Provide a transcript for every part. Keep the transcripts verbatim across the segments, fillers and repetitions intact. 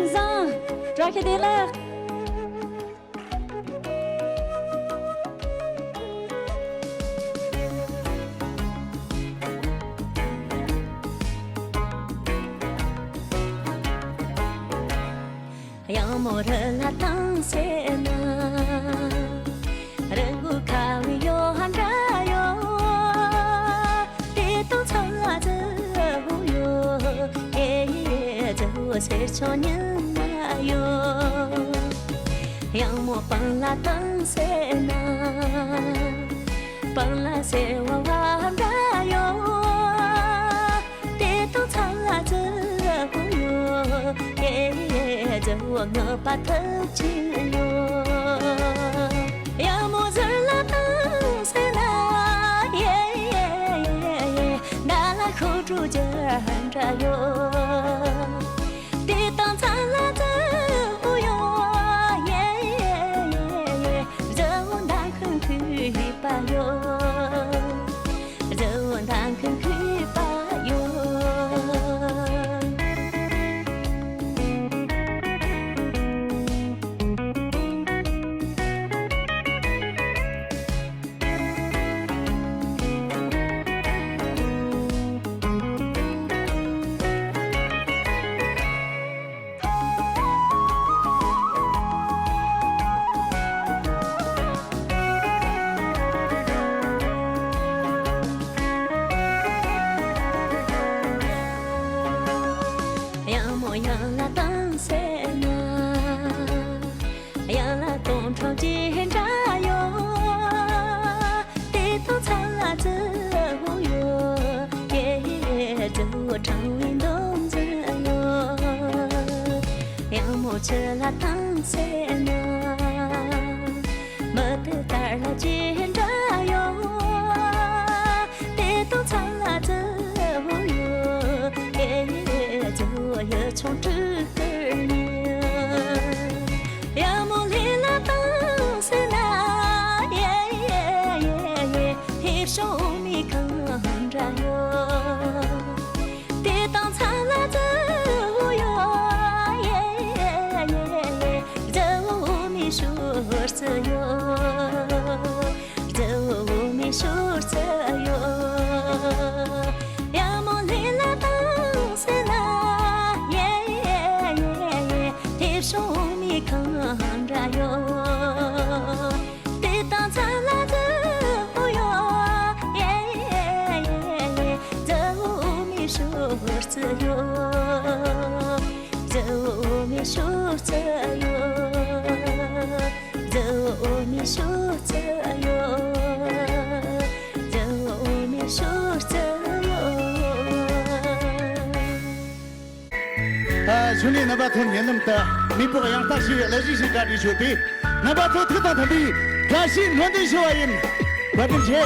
བཟང་། བཀྲ་ཤིས་བདེ་ལེགས། གཡང་མོ་རི་ལ་བཏང་ཟེར་ན། རི་མགོ་ཁ་བའི་ཡོ་ཧ་འདྲ་ཡོ། དེ་དང་ཚ་ལ་ཙི་བོ་ཡོ། ཨེ་ཡེ་ཙི་བོ་སེར་ཆུང་ཉི་མ་ཡོ། གཡང་མོ་སྤང་ལ་བཏང་ཟེར་ན། སྤང་ལ་སེར་བ་བ་འདྲ་ཡོ། དེ་དང་ཚ་ལ་ཙི་བོ་ཡོ། ཨེ་ཙི་བོ་ངུ་པ་ཐུག་ཅིང་ཡོ། གཡང་མོ་ཟུར་ལ་བཏང་ཟེར་ན། ཡེ་ཡེ་ཡེ་ཡེ། ན་ལ་ཤོག་དྲུག་ཅི་འདྲ་ཡོ། དེ་དང་ཚ་ལ་ཙི་བོ་ཡོ། ཡེ་ཡེ་ཡེ་ཡེ། ཙི་བོ་མདའ་ཁང་ཁུག་པ་ཡོ། ཙི་བོ་མདའ་ཁང་ཁུག་པ་ཡོ། གཡང་མོ་གཡང་ལ་བཏང་ཟེར་ན། གཡང་ལ་སྟོང་ཕྲག་གཅིག་འདྲ་ཡོད། དེ་དང་ཚ་ལ་ཙི་བོ་ཡོད། ཀེ་ཙི་བོ་གྲང་བའི་འདུ་འཛི་ཡོད། གཡང་མོ་ཆུ་ལ་བཏང་ཟེར་ན། མུ་ཏིག་དར་ལ་གཅིག་འདྲ་ཡོད། དེ་དང་ཚ་ལ་ཙི་བོ་ཡོད། ཀེ་ཙི་བོ་ཡིད་ཆུང་སྤྲུལ་སྐུར་ཉལ། གཡང་མོ་ལྷས་ལ་བཏང་ཟེར་ན། ཡེ་ཡེ་ཡེ་ཡེ། ལྷས་བྱུང་འོ་མའི་ཁང་འདྲ་ཡོད། དེ་དང་ཚ་ལ་ཙི་བོ་ཡོད། ཡེ་ཡེ་ཡེ་ཡེ། ཙི་བོ་འོ་མའི་ཞོར་ཙི་ཡོད། ཙི་བོ་འོ་མའི་ཞོར་ཙི་ཡོད། གཡང་མོ་ལྷས་ལ་བཏང་ཟེར་ན། ཡེ་ཡེ་ཡེ་ཡེ། ལྷས་བྱུང་འོ་མའི་ཁང་འདྲ་ཡོད། དེ་དང་ཚ་ལ་ཙི་བོ་ཡོད། ཡེ་ཡེ་ཡེ་ཡེ། ཙི་བོ་འོ་མའི་ཞོར་ཙི་ཡོད། ཙི་བོ་འོ་མའི་ཞོར་ཙི་ཡོད། ཙི་བོ་འོ་མའི་ཞོར་ཙི་ཡོད། ཙི་བོ་འོ་མའི་ཞོར་ཙི་ཡོད། ཨ། གཞུག་ནས་རྣམ་པ་ཚོར་ཉེ་ལམ་དུ་མེས་པོ་གཡང་རྟ་ཞེས་པའི་གླུ་གཞས་ཤིག་གྲ་སྒྲིག་ཞུས་ཏེ། རྣམ་པ་ཚོ་ཐུགས་དང་མཐུན་པའི་དགའ་བསུའི་སྨོན་འདུན་ཞུ་བ་ཡིན། བཀའ་དྲིན་ཆེ།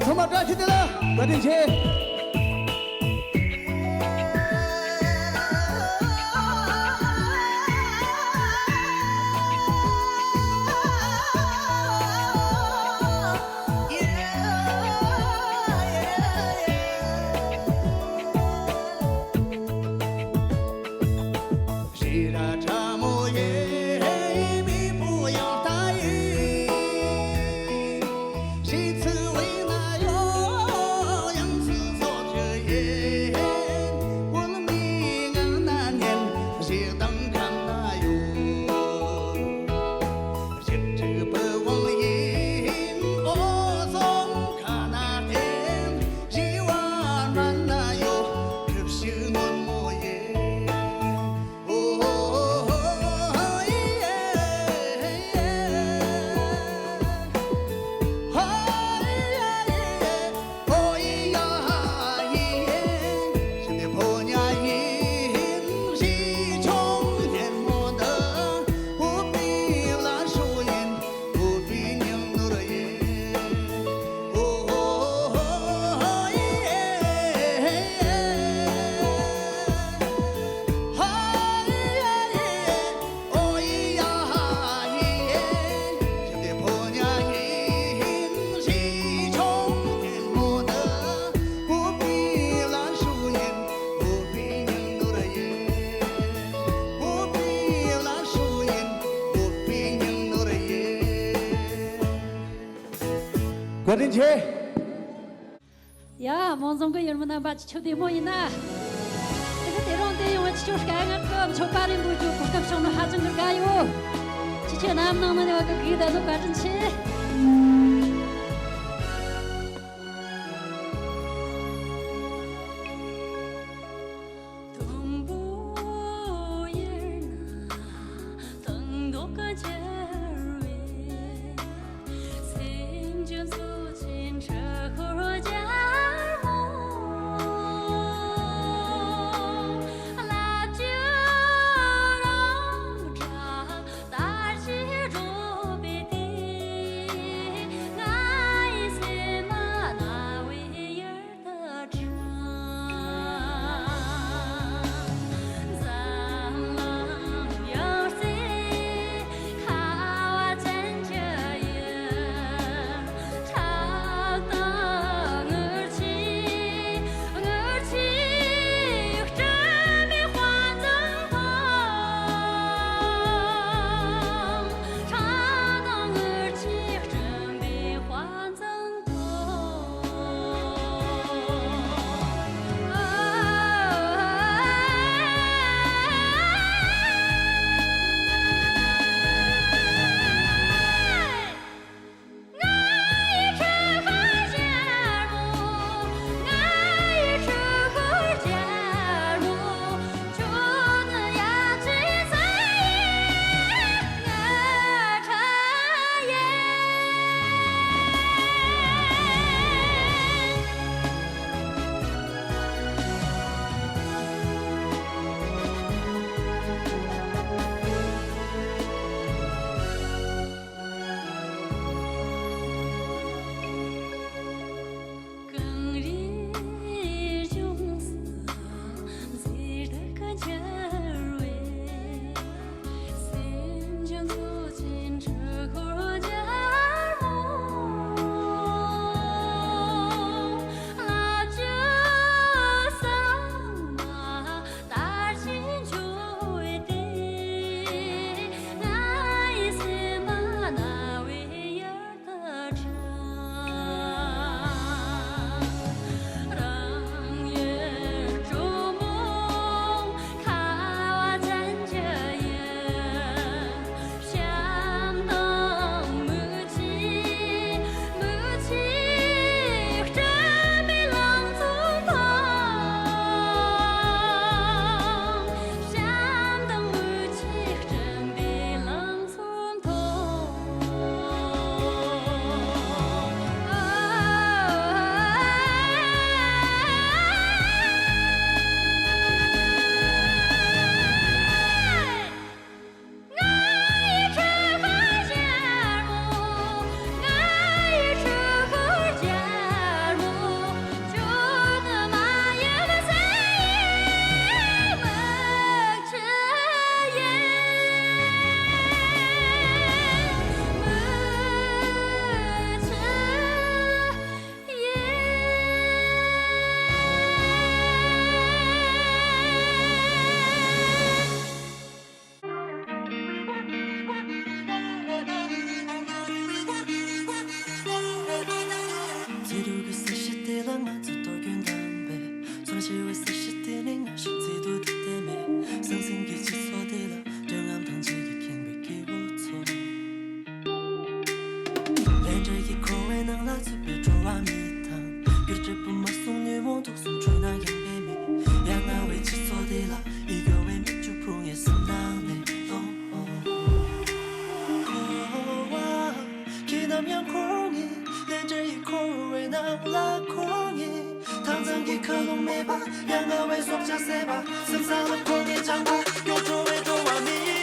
ཚང་མ་བཀྲ་ཤིས་བདེ་ལེགས། བཀའ་དྲིན་ཆེ། བཀའ་དྲིན་ཆེ། ཡ། མོང་རྫོང་གི་ཡུལ་མི་རྣམ་པ། ཁྱེད་ཆོ་བདེ་མོ་ཡིན་ན། དེ་གི་དེ་རིང་འདིར་ཡོང་བ་ཁྱེད་ཆོ་དཀའ་ངལ་གི་མཆོད་པ་རེ་འབུལ་རྒྱུ་གོ་སྐབས་བྱུང་ནོ་ཧ་ཅང་གི་དགའ་ཡོད། ཁྱེད་ཆོས་རྣམ་གནང་ནི་བ་གི་གུས་བཏང་ནོ་བཀའ་དྲིན་ཆེ། དུམ་བུ་གཡེར་ན་དང་མདོག་ག་འཆར་བའི། སེམས་ཅན་གཟུགས་ཅན་ཁྲ་ཤོར་རྒྱལ་མོ། ལབ་རྒྱུ་རང་འདྲ་ལྟར་གྱིས་སྒྲོག་པའི་དུས། ང་ཡི་སེམས་མ་རྣ་བའི་ཡུལ། གངས་རིའི་ལྗོངས་སུ་མཛེས་སྡུག་གི་འཆར་བའི། སེམས་ཅན་གཟུགས་ཅན་ཁྲ་ཤོར་རྒྱལ་མོ། ལབ་རྒྱུ་ཟ་མ་ལྟར་གྱིས་འཇོ་བའི་དུས། ང་ཡི་སེམས་མ་རྣ་བའི་ཡུལ། ཚེ་རབས་ཀྱི་ས་གཞི་དེ་ལ་ང་ཚོས་གཏོར་སྐྱོན་བཏང་བས། སོ་སྐྱེ་བའི་ས་གཞི་དེ་ནི་ང་ཞིག་མཛེས་སྡུག་དེ་བསྟན་མེད། ཟང་ཟིང་གི་སྤྱི་ཚོགས་དེ་ལ་འདོད་རྔམ་དང་བརྗེད་ཀྱིས་ཁེངས་པའི་སྐྱེ་བོ་ཚོ། ལས་འབྲས་ཀྱི་འཁོར་བའི་ནང་ལ་ཚུད་པའི་འགྲོ་བ་མི་དང་། རྒྱུ་འབྲས་སྤུ་མ་གསུམ་ཉོན་མོངས་དུག་གསུམ་འཁྲུལ་སྣང་ཡངས་པའི་མི། ཡ་ང་བའི་སྤྱི་ཚོགས་འདི་ལ་ཡིད་སྐྱོ་བའི་མིག་ཆུ་ཕུང་ངེ་བསམ་སྣང་ནས་ལོང་། འཁོར་བ་གྱིས་ནམ་ཡང་འཁོར་ངེས། ལས་འབྲས་ཡི་འཁོར་བའི་ནང་ལ་འཁོར་ངེས། ཐང་ཚང་གི་མཁའ་རླུང་མེད་པ། ཡ་ང་བའི་སྲོག་ཆགས་ཟད་པ། སེམས་ས་ལ་འཁོར་ངེས་ལྗང་པ། གཡོ་འགྲོ་བའི་འགྲོ་བ་མི་ཡི།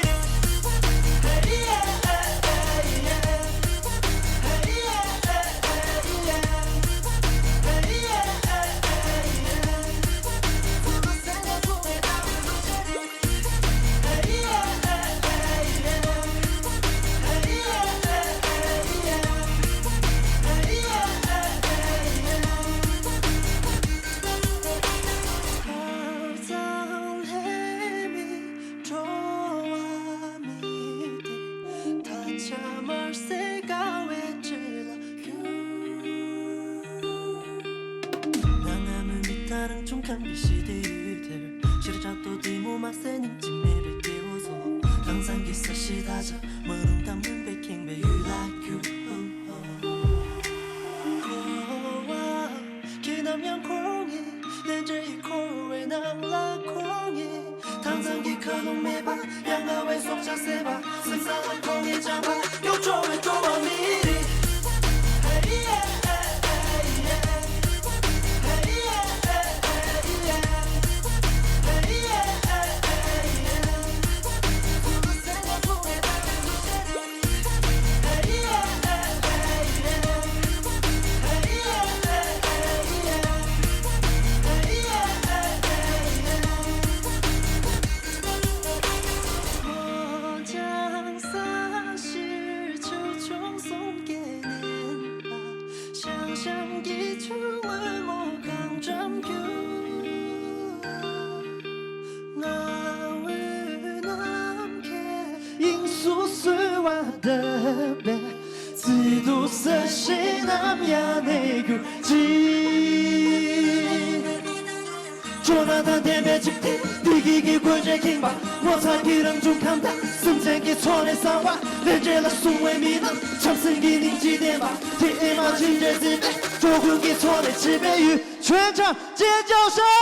འགྲོ་བ་མི་དེ་ད་ཆ་དམར་སེར་དགའ་བའི་འདྲེ་ལ་གྱུར། ནམ་གྱི་ཞི་བདེའི་ཡུལ་དེར་ཕྱིར་ཆགས་དོ། གཏི་མུག་མ་ཟད་སྙིང་རྗེ་མེད་པའི་སྐྱེ་བོ་ཚོ། དྭངས་གཙང་གི་ས་གཞི་དག་ཆ་མ་རུངས་དང་མུན་པས་ཁེངས་པའི་ཡུལ་ལ་གྱུར། འཁོར་བ་གྱི་ནམ་ཡང་འཁོར་ངེས། གླེན་བྲེལ་ཡིས་འཁོར་བའི་ནང་ལ་འཁོར་ངེས། དྭངས་གཙང་གི་མཁའ་རླུང་མེད་པ། ཡ་ང་བའི་སྲོག་ཆགས་སྲེད་པ། སེམས་ས་ལ་འཁོར་ངེས་བྱམས་པ། གཡོ་སྒྱུ་བའི་འགྲོ་བ་མིའི་རིགས། ལྷོ་བྱང་ས་གཞིར་ཆོས་འབྱུང་གསུང་སྐད་སྙན་པ། ཞང་ཞུང་གི་ཆུ་སྔོན་མོ་གངས་འགྲམ་རྒྱུག་ང་འོད་ནམ་མཁའི་དབྱིངས་སུ་གསོལ་བ་བཏབ་པས། བརྩེ་གདུང་ས་གཞི་རྣམས་ཡལ་ནས་གྱུར་ཅིག་ཇོ་ནང་དང་ལྡན་པའི་འཇིག་རྟེན་འདི་ཡི་གི་གོས་ཆེན་ཁེངས་པ། ངོ་མཚར་གྱི་རང་བྱུང་ཁམས་དང་སེམས་ཅན་གྱི་འཚོ་གནས་གསར་བ། ལས་འབྲས་ལ་སྲུང་བའི་མི་རྣམས་བྱམས་སེམས་ཀྱི་སྙིང་རྗེ་ལྡན་པ། དེ་ཨེ་མ་ཇི་འདྲའི་མཛེས་པའི་འགྲོ་ཀུན་གྱི་འཚོ་གནས་བྱེད་པའི་ཡུལ། ཆོས་འཆམ་ཅེས་བྱའོ་ཤོག་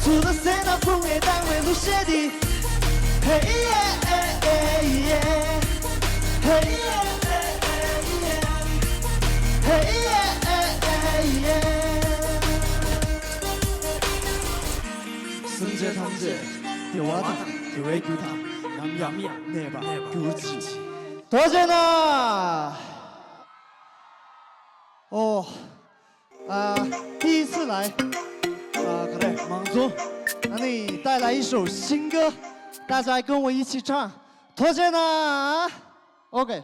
ཚུལ་ལ་སེམས་ནང་ཕུང་བའི་སྣང་བའི་གླུ་གཞས་འདི། སེམས་ཅན་ཐམས་ཅད་བདེ་བ་དང་བདེ་བའི་རྒྱུ་དང་ནམ་ཡང་གནས་པར་གྱུར་ཅིག་ཐུགས་རྗེ་གནང་། ཨོ། 啊，第一次来，啊，可能芒种，那你带来一首新歌，大家跟我一起唱，拖着呢，OK。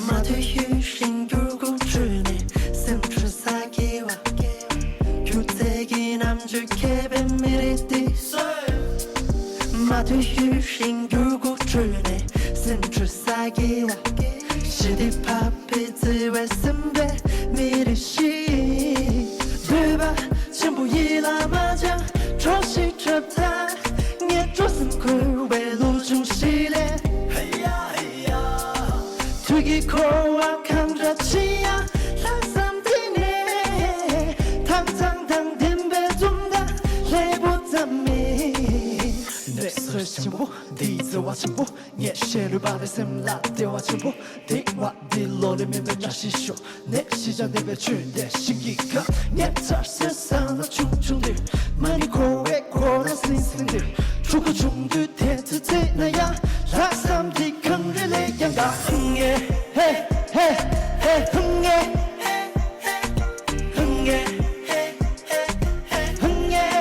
མ་ཐུལ་ཤུལ་ཤིང་འགྱུར་ཁུག་ཁྲོད་ནས་སེམས་འཁྲུལ་ས་སྐྱེ་བ། སྒྱུ་རྩལ་གྱི་རྣམ་དཔྱོད་མཁས་པའི་མི་རིགས་འདི། མ་ཐུལ་ཤུལ་ཤིང་འགྱུར་ཁུག་ཁྲོད་ནས་སེམས་འཁྲུལ་ས་སྐྱེ་བ། ཞི་བདེ་འཕགས་པའི་བརྩེ་བའི་སེམས་པའི་མི་རིགས་ཤིག་འདོད་པ་ཆེན་པོ་ཡིད་ལ་མ་བཅངས་གྲོགས་ཤིག་འཁྲབ་ཐལ། ངས་སྤྲོ་སེམས་འཁོལ་བའི་གླུ་ཆུང་ཞིག་ལས། དུས་ཀྱི་འཁོར་བ་གང་འདྲ་ཕྱིན་ཡང་ལྷག་བསམ་འདི་ནས། དྭངས་གཙང་དང་ལྡན་པའི་འཛུམ་མདངས་ལྷའི་བུ་ཙམ་མིན། གནས་ས་ཆེན་པོ་འདིའི་བརྩེ་བ་ཆེན་པོ། ངས་ཤེས་ལུས་པ་ནས་སེམས་ལ་བདེ་བ་ཆེན་པོ། དེ་བ་འདི་ལོ་ལས་མེད་པའི་བཀྲ་ཤིས་ཤོག་ངས་ཤེས་བྱ་ལྡན་པའི་ཆོས་འདི་ཤིང་གི་ཁ། ངས་ཚར་སེ་ས་ལ་ཆུང་ཆུང་འདིར། མ་ཎི་འཁོར་བའི་འཁོར་ལ་སིང་སིང་འདིར། ཕྲུ་གུ་ཆུང་དུས་དེ་ཚོད་ཚེ་ན་ཡང་། ལྷག་བསམ་འདི་གངས་རི་ལས་ཀྱང་དགའ། ཧུང་ངེ་ཧེ་ཧེ་ཧེ་ཧུང་ངེ། ཧུང་ངེ། ཧུང་ངེ། ཧུང་ངེ།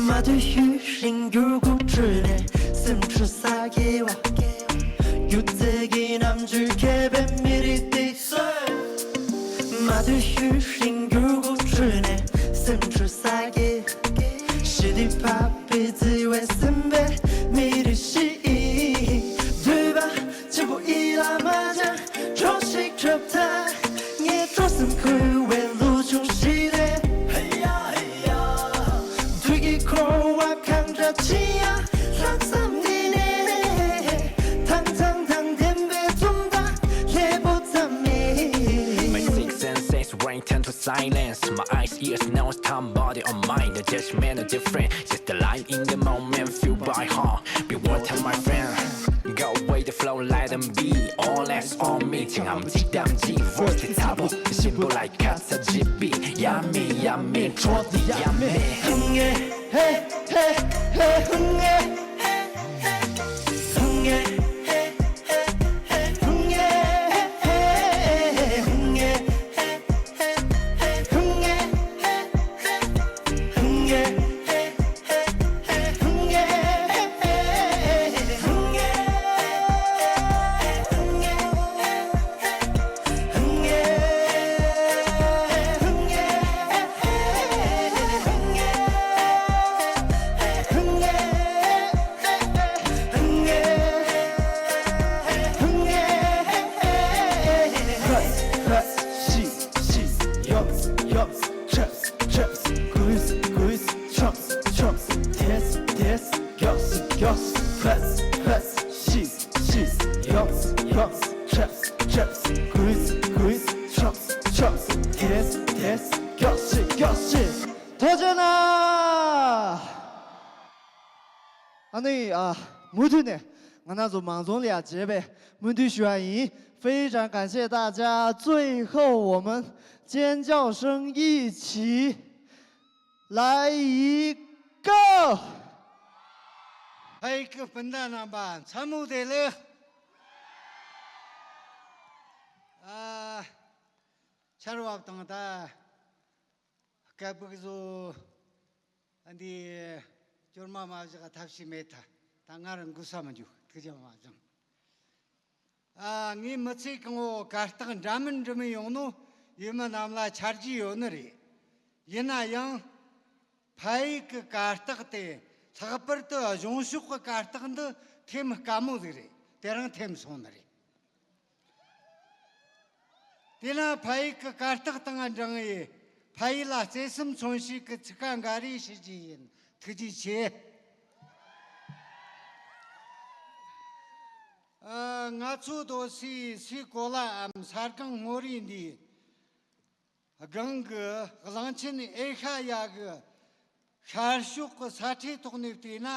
མ་ཐུལ་ཤུལ་ཤིང་འགྱུར་ཁུག་ཁྲོད་ནས་སེམས་འཁྲུལ་ས་སྐྱེ་བ། སྒྱུ་རྩལ་གྱི་རྣམ་དཔྱོད་མཁས་པའི་མི་རིགས་འདི། མ་ཐུལ་ཤུལ་ཤིང་འགྱུར་ཁུག་ཁྲོད་ནས་སེམས་འཁྲུལ་ས་སྐྱེ། ཞི་བདེ་འཕགས་པའི་བརྩེ་བའི་སེམས་པའི་མི་རིགས་ཤིག་འདོད་པ་ཆེན་པོ་ཡིད་ལ་མ་བཅངས་གྲོགས་ཤིག་འཁྲབ་ཐལ། ངས་སྤྲོ་སེམས་འཁོལ་བའི་གླུ་ཆུང་ཞིག་ལས། དུས་ཀྱི་འཁོར་བ་གང་འདྲ་ཕྱིན་ཡང་། ལྷག་བསམ་འདི་ནས། དྭངས་གཙང་དང་ལྡན་པའི་འཛུམ་མདངས་ལྷའི་བུ་ཙམ་མིན། My six senses ring tend to silence. My eyes, ears, nose, tongue, body, or mind. The judgment are different. Just the light in the moment, feel by heart. Be water, my friend. Go away the flow, let them be. All eyes on me. ཅང་ཨམ་ཅིག་དམ་ཅིག་verse དེ་ཚ་པོ་ཞིམ་པོ་like ཁ་ཚ་ཇི་པི། Yummy, yummy, trophy, yummy. ཐུགས་རྗེ་གནང་། ཨ་ནི་ཨ་མུ་མཐུད་ནས་ང་རང་ཚོ་མང་རྫོང་ལ་ཡང་མཇལ་བའི་སྨོན་འདུན་ཞུ་བ་ཡིན། 非常感谢大家。最后我们尖叫声一起来一个。 ཕ་ཡུལ་གྱི་སྤུན་ཟླ་རྣམ་པ་མཚན་མོ་བདེ་ལེགས། ཨ། ཆར་བབས་དང་ད། སྐད་སྦུག་བཟོ། འདི་སྐྱོར་མ་མ་བཞག་ཐབས་ཤེས་མེད་ད། ད་ང་རང་འགུལ་ས་མི་འཇུག་ཐུགས་རྒྱལ་མ་བཞེངས། ཨ། ངའི་མི་ཚེ་གང་བོ་གར་སྟེགས་འདྲ་མིན་འདྲ་མིན་ཡོང་ནོ་ཡུལ་མི་རྣམས་ལ་ཆ་རྒྱུས་ཡོད་ནི་རེད། ཡིན་ན་ཡང་། ཕ་ཡུལ་གྱི་གར་སྟེགས་དེ་ལྷག་པར་དུ་གཞུང་ཕྱོགས་ཀྱི་གར་སྟེགས་འདི་ཐེམ་དཀའ་མོ་ཟིག་རེད། དེ་རིང་ཐེམ་སོང་ནི་རེད། དེས་ན་ཕ་ཡུལ་གྱི་གར་སྟེགས་དང་འབྲེལ་བའི་ཕ་ཡུལ་ལ་བརྩེ་སེམས་མཚོན་བྱེད་ཀྱི་ཚིག་ཁ་འགའ་རེ་ཞུ་རྒྱུ་ཡིན། ཐུགས་རྗེ་ཆེ། ཨ། ང་ཚོ་རྡོ་སའི་སའི་གོ་ལའམ་ས་སྒང་སྔོ་རིས་འདིའི་སྒང་གི་གླང་ཆེན་ཨེ་ཤ་ཡ་གི་ཤར་ཕྱོགས་ཀྱི་ས་ཁྲའི་ཐོག་ནས་བལྟས་ན།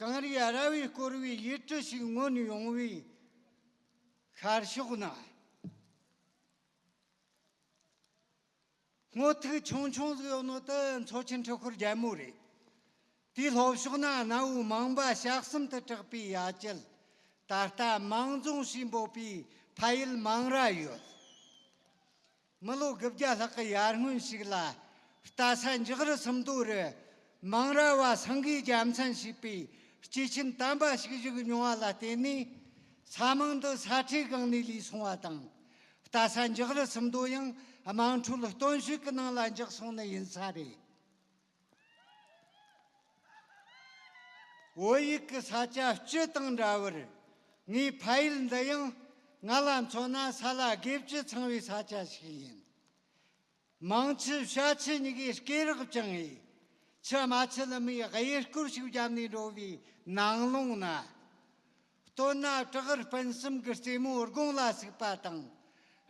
གངས་རིའི་ར་བས་བསྐོར་བའི་ཡུལ་གྲུ་ཞིག་མངོན་ཡོང་བའི་ཤར་ཕྱོགས་ན། སྔོ་ཐིག་ཆུང་ཆུང་ཟིག་ཡོད་ནོ་དེ་མཚོ་ཆེན་འཕྲུལ་འཁོར་རྒྱལ་མོ་རེད། དེའི་ལྷོ་ཕྱོགས་ན་གནའ་བོའི་མང་པ་ཞག་གསུམ་དུ་གྲགས་པའི་ཡ་གྱལ། ད་ལྟ་མང་རྫོང་ཞེས་འབོད་པའི་ཕ་ཡུལ་མང་ར་ཡོད། མི་ལོ་དགུ་བརྒྱ་ལྷག་གི་ཡར་སྔོན་ཞིག་ལ། རྟ་ས་འཇག་རི་སུམ་མདོ་རུ་མང་ར་བ་སེང་གེའི་རྒྱལ་མཚན་ཞེས་པའི་སྐྱེས་ཆེན་དམ་པ་ཞིག་བཞུགས་མྱོང་བ་ལ་བརྟེན་ནས། ས་མིང་འདི་ས་ཁྲའི་སྒང་ནས་ལུས་སོང་བ་དང་། རྟ་ས་འཇག་རི་སུམ་མདོ་ཡང་དམངས་ཁྲོད་སྟོན་བཤད་ཀྱི་ནང་ལ་འཇགས་སོང་ནི་ཡིན་ས་རེད། བོད་ཡུལ་གྱི་ས་ཆ་སྤྱི་དང་འདྲ་བར། ངའི་ཕ་ཡུལ་འདི་ཡང་ང་ལ་མཚོན་ན་ས་ལ་དགེ་བཅུ་ཚང་བའི་ས་ཆ་ཞིག་ཡིན། མང་ཆུ་བྱ་ཆུ་གཉིས་ཀའི་སྐེ་རགས་བཅིངས་ཡས། ཆུ་རྨ་ཆུ་ལི་མིའི་གཡས་སྐོར་ཞིག་བརྒྱབ་ནས་འགྲོ་བའི་ནང་ལོང་ན། སྟོད་ན་བྲག་དཀར་སྤུན་གསུམ་གྱི་རྩེ་མོ་དགུང་ལ་ཟུག་པ་དང་།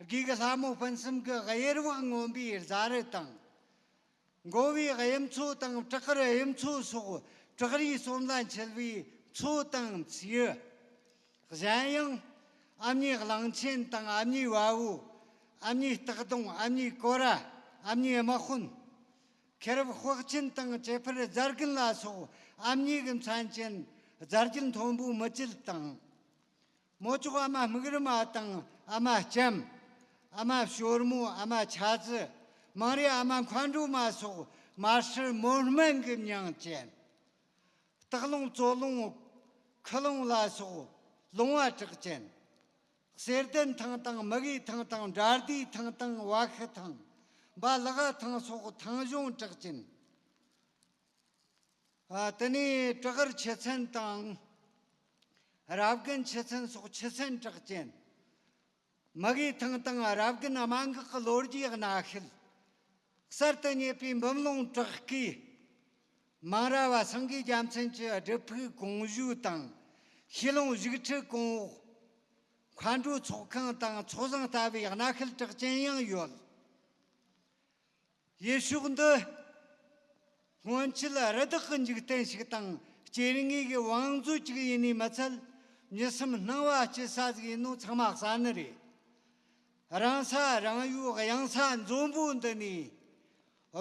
དགེ་གི་ལྷ་མོ་སྤུན་གསུམ་གྱི་གཡེར་བག་ངོམ་པའི་རྫ་རི་དང་། མགོ་བོའི་གཡུ་མཚོ་དང་བྲག་དཀར་གཡུ་མཚོ་སོགས་བྲག་རིའི་ཟོམ་ལ་འཁྱིལ་བའི་མཚོ་དང་མཚེའུ། གཞན་ཡང་། ཨ་མྱེས་གླང་ཆེན་དང་ཨ་མྱེས་བལ་བོ། ཨ་མྱེས་སྟག་གདོང་། ཨ་མྱེས་ཀོ་ར། ཨ་མྱེས་དམག་དཔོན། ཁེར་རབ་དཔག་ཆེན་དང་བཅས་ཕར་རྫ་རྒན་ལ་སོགས་ཨ་མྱེས་ཀྱི་མཚན་ཅན་རྫ་རྒྱུད་མཐོན་པོ་མི་བཅུ་དང་། མོ་ཅོག་ཨ་མ་སྨུག་རི་མ་དང་ཨ་མ་ལྕམ། ཨ་མ་ཞོར་མོ། ཨ་མ་ཆ་ཙི། མང་རའི་ཨ་མ་མཁའ་འགྲོ་མ་སོགས་མ་ཧྲི་མོ་སྨན་གྱི་མྱིང་ཅན། སྟག་ལུང་བཙོ་ལུང་ཁུ་ལུང་ལ་སོགས་ལུང་བ་གྲགས་ཅན། གསེར་ལྡན་ཐང་དང་མུ་གེ་ཐང་དང་བྲག་རྡོའི་ཐང་དང་བ་ཤི་ཐང་། འབའ་ལག་ཐང་སོགས་ཐང་གཞུང་གྲགས་ཅན། ཨ། དེ་ནས་བྲག་དཀར་ཆུ་ཚན་དང་། རབ་རྒན་ཆུ་ཚན་སོགས་ཆུ་ཚན་གྲགས་ཅན། མུ་གེ་ཐང་དང་རབ་རྒན་སྨྲ་འགག་གི་ལོ་རྒྱུས་སྣ་ཤལ། གསར་དུ་རྙེད་པའི་འབུམ་ལུང་བྲག་བརྐོས། མང་ར་བ་སེང་གེའི་རྒྱལ་མཚན་གྱི་སྒྲུབ་ཕུག་གོང་བཞུགས་དང་། ཤེལ་ལུང་བཞུགས་ཁྲི་གོང་འོག། མཁའ་འགྲོའི་ཚོགས་ཁང་དང་ཚོགས་བཟང་ལྟ་བུའི་སྣ་ཤལ་གྲགས་ཅན་ཡང་ཡོད། ཡུལ་ཕྱོགས་འདི་སྔོན་ཆད་རི་དྭགས་ཀྱི་འཇིག་རྟེན་ཞིག་དང་སྐྱེ་དངོས་ཀྱི་བང་མཛོད་ཅིག་ཡིན་ནི་མ་ཚད། མྱི་སེམས་སྣང་བ་སྐྱིད་ས་ཟིག་ཡིན་ནོ་ཚང་མ་གསལ་ནི་རེད། རང་ས་རང་ཡུལ་གཡང་ས་འཛོམས་པོ་འདི་ནས།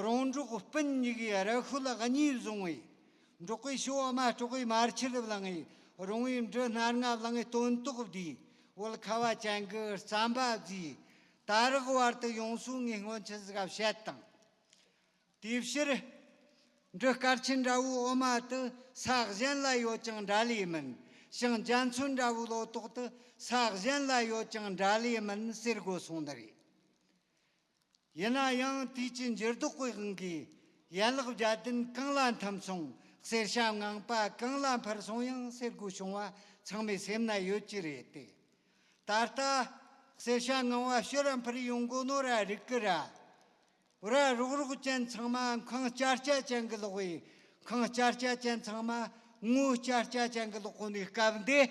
རོང་འབྲོག་སྤུན་གཉིས་ཀའི་ར་ཤོད་གཉིས་བཟུང་བས། འབྲོག་པའི་ཞོ་འོ་མ་སྲོག་པའི་མར་ཆུར་བླངས་ངེ། རོང་བའི་འབྲུ་སྣ་ལྔ་བླངས་ངེ་སྟོན་ཐོག་བསྡུས། བོད་ཁ་བ་ཅན་གྱི་རྩམ་པ་བརྫིས། ད་རག་བར་དུ་ཡོང་སོང་ངས་སྔོན་ཆད་ཟིག་བཤད་དང་། དེའི་ཕྱིར། འབྲུ་དཀར་ཆེན་འདྲ་བོའི་འོ་མ་དེ་ས་གཞན་ལ་ཡོད་ཀྱང་འདྲ་ལེ་མིན། ཞིང་རྒྱ་མཚོ་འདྲ་བོའི་ལོ་ཏོག་དེ་ས་གཞན་ལ་ཡོད་ཀྱང་འདྲ་ལེ་མིན་ཟེར་དགོས་སོང་ནི་རེད། ཡིན་ན་ཡང་དུས་ཀྱི་འགྱུར་ལྡོག་གི་དབང་གིས་ཡན་ལག་བརྒྱད་ལྡན་གང་ལ་འཐིམ་སོང་། གསེར་ཞྭ་ངང་པ་གང་ལ་འཕུར་སོང་ཡང་ཟེར་དགོས་བྱུང་བ་ཚང་མའི་སེམས་ན་ཡོད་ཀྱི་རེད་དེ། ད་ལྟ་གསེར་ཞྭ་ངང་བ་ཕྱིར་ར་འཕུར་ཡོང་དགོས་ནོ་ར་རིག་གི་ར། འོ་ར་རོག་རོག་ཅན་ཚང་མ་ཁང་བསྐྱར་བསྐྱར་ཅན་གི་ལོག་བས། ཁང་བསྐྱར་བསྐྱར་ཅན་ཚང་མ་ངོ་བསྐྱར་བསྐྱར་ཅན་གི་ལོག་གོ་ནི་སྐབས་འདི།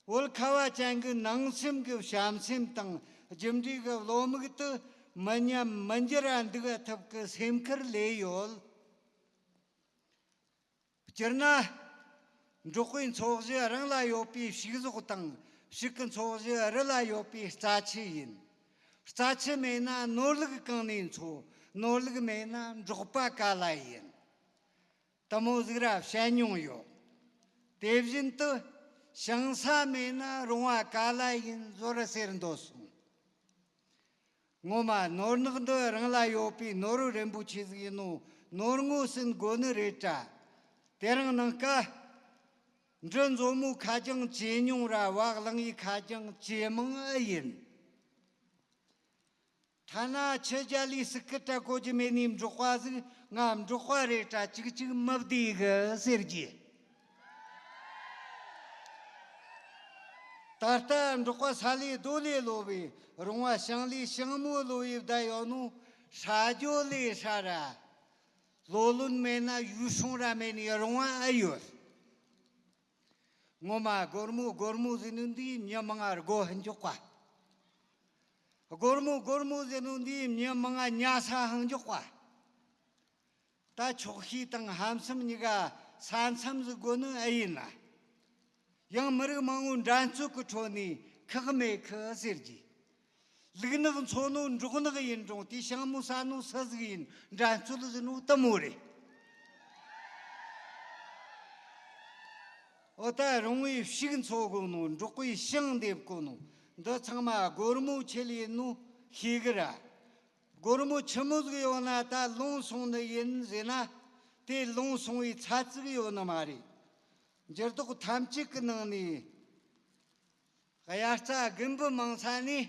བོད་ཁ་བ་ཅན་གི་ནང་སེམས་གི་བྱམས་སེམས་དང་རྒྱུ་འབྲས་གི་བློ་མིག་ཏུ་མི་ཉམས་མི་འགྱུར་ར་འདུག་ཐུབ་གི་སེམས་ཁུར་ལས་ཡོད། སྤྱིར་ན། འབྲོག་པའི་འཚོ་གཞི་རང་ལ་ཡོད་པའི་ཕྱུགས་ཟོག་དང་ཕྱུགས་ཀྱི་འཚོ་གཞི་རི་ལ་ཡོད་པའི་རྩྭ་ཆུ་ཡིན། རྩྭ་ཆུ་མེད་ན་ནོར་ལུག་གང་ནས་འཚོ། ནོར་ལུག་མེད་ན་འབྲོག་པ་ག་ལ་ཡིན། དེ་མོ་ཟིག་ར་བཤད་མྱོང་ཡོད། དེ་བཞིན་དུ་ཞིང་ས་མེད་ན་རོང་བ་ག་ལ་ཡིན་ཟོ་ར་ཟེར་འདོད་སོང་། ངོ་མ་ནོར་ནག་འདི་རང་ལ་ཡོད་པའི་ནོར་བུ་རིན་པོ་ཆེ་ཟིག་ཡིན་ནོ། ནོར་ངོ་ཟིན་དགོས་ནི་རེད་དྲ། དེ་རིང་ནངས་ཀ་འབྲུ་མཛོ་མོ་ཁ་རྒྱང་བཅད་མྱོང་ར་བག་ལང་ཡི་ཁ་རྒྱང་བཅད་མང་ཨེ་ཡིན། ཐ་ན་ཁྱི་རྒྱལ་ལས་སུ་སྐུ་དྲ་གོ་རྒྱུ་མེད་ནི་འབྲོག་པ་ཟིག་ང་འབྲོག་པ་རེད་དྲ་ཅིག་ཅིག་མི་བདེ་གི་ཟེར་གྱི། ད་ལྟ་འབྲོག་པ་ས་ལས་རྡོ་ལས་ལོ་བའི་རོང་བ་ཞིང་ལས་ཞིང་མོ་ལོ་བའི་བསྡད་ཡོད་ནོ། ཧྲ་རྒྱོ་ལས་ཧྲ་ར། ལོ་ལོན་མེད་ན་ཡུལ་སྲུང་ར་མེད་ནི་རོང་བ་ཨེ་ཡོད། ངོ་མ་སྒོར་མོ་སྒོར་མོ་ཟེར་ནོ་འདིས་མྱི་མང་ང་སྒོ་ཧན་འཇོག་པ། སྒོར་མོ་སྒོར་མོ་ཟེར་ནོ་འདིས་མྱི་མང་ང་ཉལ་ས་ཧང་འཇོག་པ། ད་ཆོག་ཤེས་དང་ཧམ་སེམས་གཉིས་ཀ་ས་མཚམས་སུ་དགོས་ནི་ཨེ་ཡིན་ན། ཡང་མི་རིགས་མང་བོ་འགྲན་རྩོད་ཀྱི་ཁྲོད་ནས་ཁག་མེད་ཁི་ཟེར་གྱི། ལུག་ནག་འཚོ་ནོ་འབྲོག་ནག་ཡིན་རུང་དེ་ཞང་མོ་ཟ་ནོ་སུ་ཟིག་ཡིན་འགྲན་རྩོད་ཟེར་ནོ་དེ་མོ་རེད། འོ་ད་རོང་བའི་ཕྱུགས་འཚོ་དགོས་ནོ། འབྲོག་པའི་ཞིང་འདེབས་དགོས་ནོ། འདི་ཚང་མ་སྒོར་མོ་ཆེད་ལས་ནོ་ཤེས་གི་ར། སྒོར་མོ་ཆི་མོ་ཟིག་ཡོད་ན་ད་ལོང་སོང་ནི་ཡིན་ཟེར་ན། དེ་ལོང་སོང་བའི་ཚད་ཅིག་ཡོད་ནི་མ་རེད། འགྱུར་ལྡོག་ཐམས་ཅད་ཀྱི་ནང་ནས། དབྱར་རྩྭ་དགུན་འབུ་མང་ས་ནས།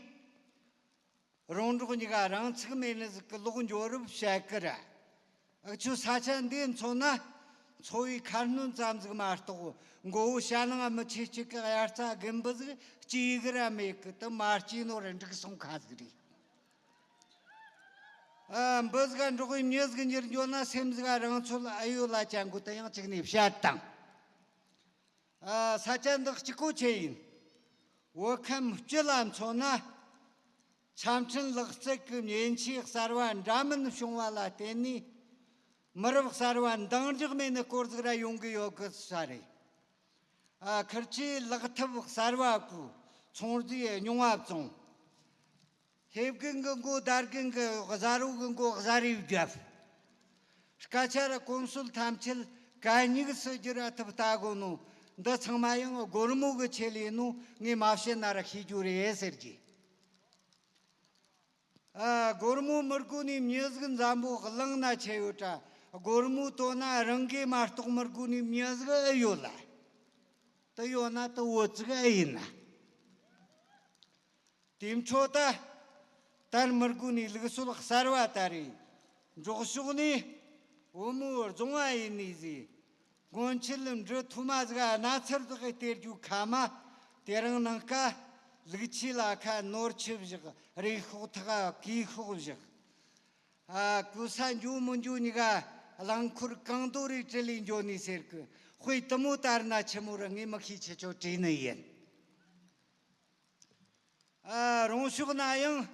རོང་འབྲོག་གཉིས་ཀ་རང་ཚུགས་མེད་ནི་ཟིག་གི་ལོག་འགྱོ་རབས་བཤད་ཀི་ར། ཨ་ཁྱོད་ས་ཆ་འདི་མཚོན་ན། འཚོ་བའི་ཁ་སྣོན་ཙམ་ཟིག་མ་གཏོགས། མགོ་བོ་ཞྭ་ནང་མི་ཆེ་གཅིག་གི་དབྱར་རྩྭ་དགུན་འབུ་ཟིག་སྐྱེ་གི་ར་མེད་གི། དེ་མ་སྐྱེས་ནོ་ར་འགྲིག་སོང་ཁ་ཟིག་རེད། ཨ་འབུ་ཟིག་ག་འབྲོག་པའི་མྱི་ཟིག་གཉེར་འགྱོ་ན་སེམས་ཟིག་ག་རང་ཚོད་ཨེ་ཡོད་ལ་ཅང་གོ་དེ་ཡང་གཅིག་ནས་བཤད་དང་། ཨ་ས་ཆ་འདི་གཅིག་པོ་ཆེ་ཡིན། བོད་ཁམས་སྤྱི་ལ་མཚོན་ན། ཆམ་ཕྲན་ལག་རྩལ་གྱི་མཉེན་ཆས་གསར་བ་འདྲ་མིན་བྱུང་བ་ལ་བརྟེན་ནས། མི་རབས་གསར་བ་འདང་རྒྱག་མེད་ནི་སྐོར་ཟིག་ར་ཡོང་གི་ཡོད་གི་ས་རེད། ཨ་ཁིར་ཆོས་ལག་ཐབས་གསར་བ་བཀོལ། ཚོང་རྫས་རྙིང་བ་བཙོང་། ཧེ་རྒན་གི་མགོ་དར་རྒན་གི་གཟའ་རོ་གི་མགོ་གཟའ་རིས་བརྒྱབ། སྐད་ཆ་ར་གོམས་སྲོལ་ཐམས་ཅད་གད་སྙིགས་སུ་བསྒྱུར་ཨ་ཐུབ་ལྟ་དགོས་ནོ། འདི་ཚང་མ་ཡང་སྒོར་མོ་གི་ཆེད་ལས་ནོ་ངས་མ་བཤད་ན་ར་ཤེས་རྒྱུ་རེད་ཟེར་གྱི། ཨ་སྒོར་མོ་མི་དགོས་ནི་མྱི་ཟིག་འཛམ་བུ་གླིང་ན་ཆེ་ཡོད་དྲ། སྒོར་མོ་བཏོན་ན་རང་གིས་མ་གཏོགས་མི་དགོས་ནི་མྱི་ཟིག་ཨེ་ཡོད་ལ། དེ་ཡོད་ན་དེ་བོད་ཅིག་ཨེ་ཡིན་ན། དེ་འཕྲོ་ད་དར་མི་དགོས་ནི་ལུགས་སྲོལ་གསར་བ་ད་རེད། འབྲོག་ཕྱོགས་ནས་བུ་མོ་རྫོང་བ་ཡིན་ནི་ཟིག་སྔོན་ཆད་འབྲི་ཐོ་མ་ཟིག་ག་ན་ཚར་དག་གི་སྟེར་རྒྱུ་ཁ་མ། དེ་རིང་ནངས་ཀ་ལུག་ཆུ་ལ་ཁ་ནོར་ཆུ་བཞག་རེ་ཤོག་ཐག་གི་ཤོག་བཞག་ཨ་ཀུ་ས་འཇུ་མི་འཇུ་གཉིས་ཀ་རླངས་འཁོར་གང་དོ་རེ་དྲིལ་ལས་འཇོ་ནི་ཟེར་གི། དཔེ་དེ་མོ་ལྟར་ན་ཆི་མོ་ར་ངས་མི་ཤེས། ཁྱེད་ཆོ་དྲིས་ནི་ཡིན། ཨ་རོང་ཕྱོགས་ན་ཡང་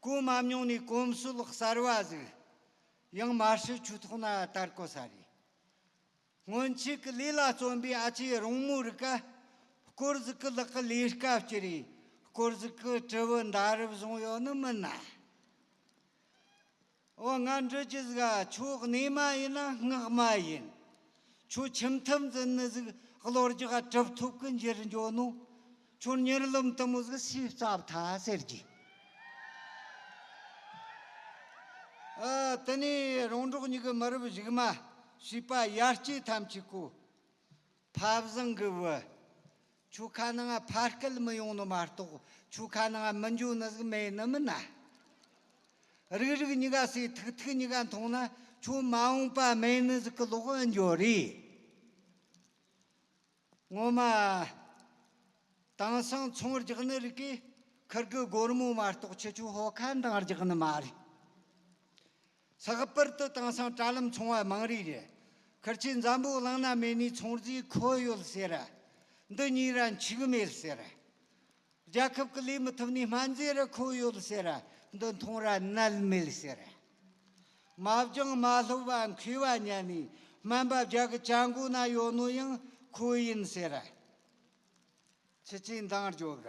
གོ་མ་མྱོང་ནི་གོམས་སྲོལ་གསར་བ་ཟིག་ཡང་མ་ཧྲི་ཆུ་ཐོག་ན་དར་གོ་ས་རེད། སྔོན་ཆད་ཀྱི་ལས་ལ་བརྩོན་པའི་ཨ་ཅེ་རོང་མོ་རིགས་ཀ་སྐོར་ཟིག་གི་ལག་གི་ལས་ཀ་བསྐྱུར་རེ། སྐོར་ཟིག་གི་དྲིལ་བུ་མདའ་རུ་བཟུང་ཡོད་ནི་མིན་ན། འོ་ང་འདྲི་རྒྱུ་ཟིག་ཨ། ཁྱོད་གནས་མ་ཡིན་ན་སྔགས་མ་ཡིན། ཁྱོད་ཁྱིམ་ཐབ་འཛིན་ནི་ཟིག་གློ་རྒྱག་གྲུབ་ཐོབ་ཀྱི་འགྱུར་འགྱོ་ནོ། ཁྱོད་མྱུར་ལམ་དུ་མོ་ཟིག་སུས་བཙབ་ཐལ་ཟེར་གྱི། ཨ། དེ་ནས་རོང་འབྲོག་གཉིས་ཀྱི་མི་རབས་གཞུག་མ་བྱིས་པ་ཡར་སྐྱེས་ཐམས་ཅད་ཀོ། ཕ་བཟང་གི་བུ། ཁྱོད་ཁ་ནང་ང་ཕ་སྐད་མི་ཡོང་ནི་མ་གཏོགས་ཁྱོད་ཁ་ནང་ང་མི་འགྱོ་ནི་ཟིག་མེད་ནི་མིན་ན། རིག་རིག་གཉིས་ཀ་སེ། ཐིག་ཐིག་གཉིས་ཀ་མཐོང་ན་ཁྱོད་མ་འོངས་པ་མེད་ནི་ཟིག་གི་ལོག་ཨེ་འགྱོ་རེད། ངོ་མ། དེང་སང་ཚོང་རྒྱག་ནི་རིགས་ཀྱིས་ཁུར་གི་སྒོར་མོ་མ་གཏོགས་ཁྱེད་ཆོ་ཧོ་ཁ་འདང་རྒྱག་ནི་མ་རེད། ལྷག་པར་དུ་དེང་སང་དྲ་ལམ་ཚོང་བ་མང་རིགས་རེད། ཁུར་ཆོས་འཛམ་བུ་གླིང་ན་མེད་ནི་ཚོང་རྫས་ཁོ་ཡོད་ཟེར་ར། འདི་ཉོས་ར་འཆུག་མེད་ཟེར་ར། རྒྱལ་ཁབ་ཀྱི་ལས་མི་ཐུབ་ནི་སྨན་རྫས་ར་ཁོ་ཡོད་ཟེར་ར། འདི་འཐུང་ར་ནད་མེད་ཟེར་ར། མ་སྦྱངས་མ་སློབ་པ་མཁས་པ་ཉན་ནི་སྨན་པ་རྒྱ་གི་ཅ་མགོ་ན་ཡོད་ནོ་ཡང་ཁོ་ཡིན་ཟེར་ར། ཁྱེད་ཆོས་འདང་རྒྱོབ་ར།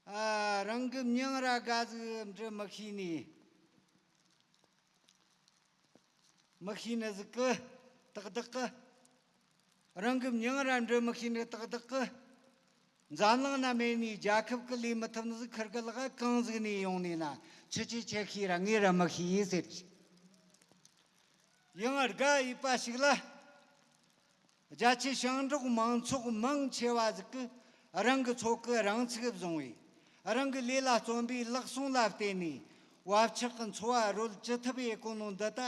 ཨ། རང་གི་མྱིང་ར་དགའ་ཟིག་འབྲི་མི་ཤེས་ནི། མི་ཤེས་ནི་ཟིག་གི་ཏག་ཏག་གི། རང་གི་མྱིང་ར་འབྲི་མི་ཤེས་ནི་ཏག་ཏག་གི། འཛམ་གླིང་ན་མེད་ནི་རྒྱལ་ཁབ་ཀྱི་ལས་མི་ཐུབ་ནི་ཟིག་ཁུར་གི་ལག་གང་ཟིག་ནས་ཡོང་ནི་ན། ཁྱེད་ཆོས་ཆི་ཤེས་ར་ངས་ར་མི་ཤེས་ཟེར་གྱི། ཡང་དགའ་འོས་པ་ཞིག་ལ། རྒྱ་ཆེ་ཞིང་འབྲོག་མང་ཚོགས་མང་ཆེ་བ་ཟིག་གིས་རང་གི་ཚོགས་ཀྱི་རང་ཚུགས་བཟུང་བས། རང་གི་ལས་ལ་བརྩོན་པའི་ལག་ཟུང་ལ་བརྟེན་ནས་བབ་ཆགས་ཀྱི་འཚོ་བ་རོལ་ཅི་ཐུབ་ཡེ་གོ་ནོ་འདི་ད་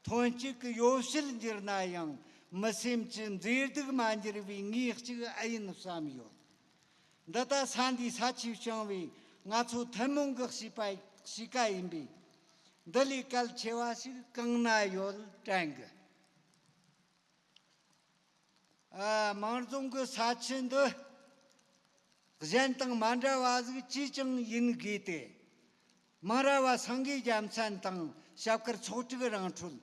ཐོན་སྐྱེད་ཀྱི་ཡོ་བྱད་འགྱུར་ན་ཡང་མི་སེམས་ཀྱི་མཛེས་སྡུག་མ་འགྱུར་བའི་ངོས་གཅིག་ཨེ་ཡིན་བསམ་ཡོད། འདི་ལྟ་ས་འདིའི་ས་ཆས་བྱུང་བའི་ང་ཚོ་ཐུན་མོང་གི་གཤིས་པ་གཤིས་ཀ་ཡིན་པས། འདི་ལས་གལ་ཆེ་བ་ཞིག་གང་ན་ཡོད་དྲན་གི། ཨ། མང་རྫོང་གི་ས་ཆ་འདི་གཞན་དང་མ་འདྲ་བ་ཟིག་ཅིས་ཀྱང་ཡིན་དགོས་ཏེ། མང་ར་བ་སེང་གེ་རྒྱལ་མཚན་དང་ཞབས་དཀར་ཚོགས་དྲུག་རང་འཕྲོད།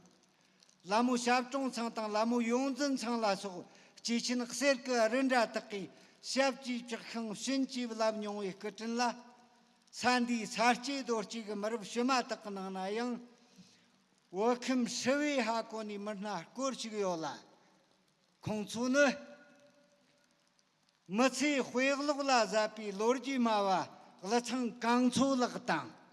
ལ་མོ་ཞབས་དྲུང་ཚང་དང་ལ་མོ་ཡོངས་འཛིན་ཚང་ལ་སོགས་སྐྱེས་ཆེན་གསེར་གྱི་རི་འདྲ་དག་གིས་ཞབས་ཀྱིས་བཅགས་ཤིང་བྱིན་གྱིས་བརླབས་མྱོང་བའི་སྐུ་དྲིན་ལ། ས་འདིའི་ས་སྐྱེས་རྡོ་སྐྱེས་ཀྱི་མི་རབས་ཕྱི་མ་དག་གི་ནང་ན་ཡང་། བོད་ཁམས་ཧྲིལ་བོའི་ཧ་གོ་ནས་མི་སྣ་སྐོར་ཞིག་ཡོད་ལ། ཁོང་ཚོ་ནི། མི་ཚེའི་དཔེ་ཀློག་ལ་ཟད་པའི་ལོ་རྒྱུས་སྨྲ་བ་ཀླུ་ཚང་གངས་མཚོ་ལགས་དང་།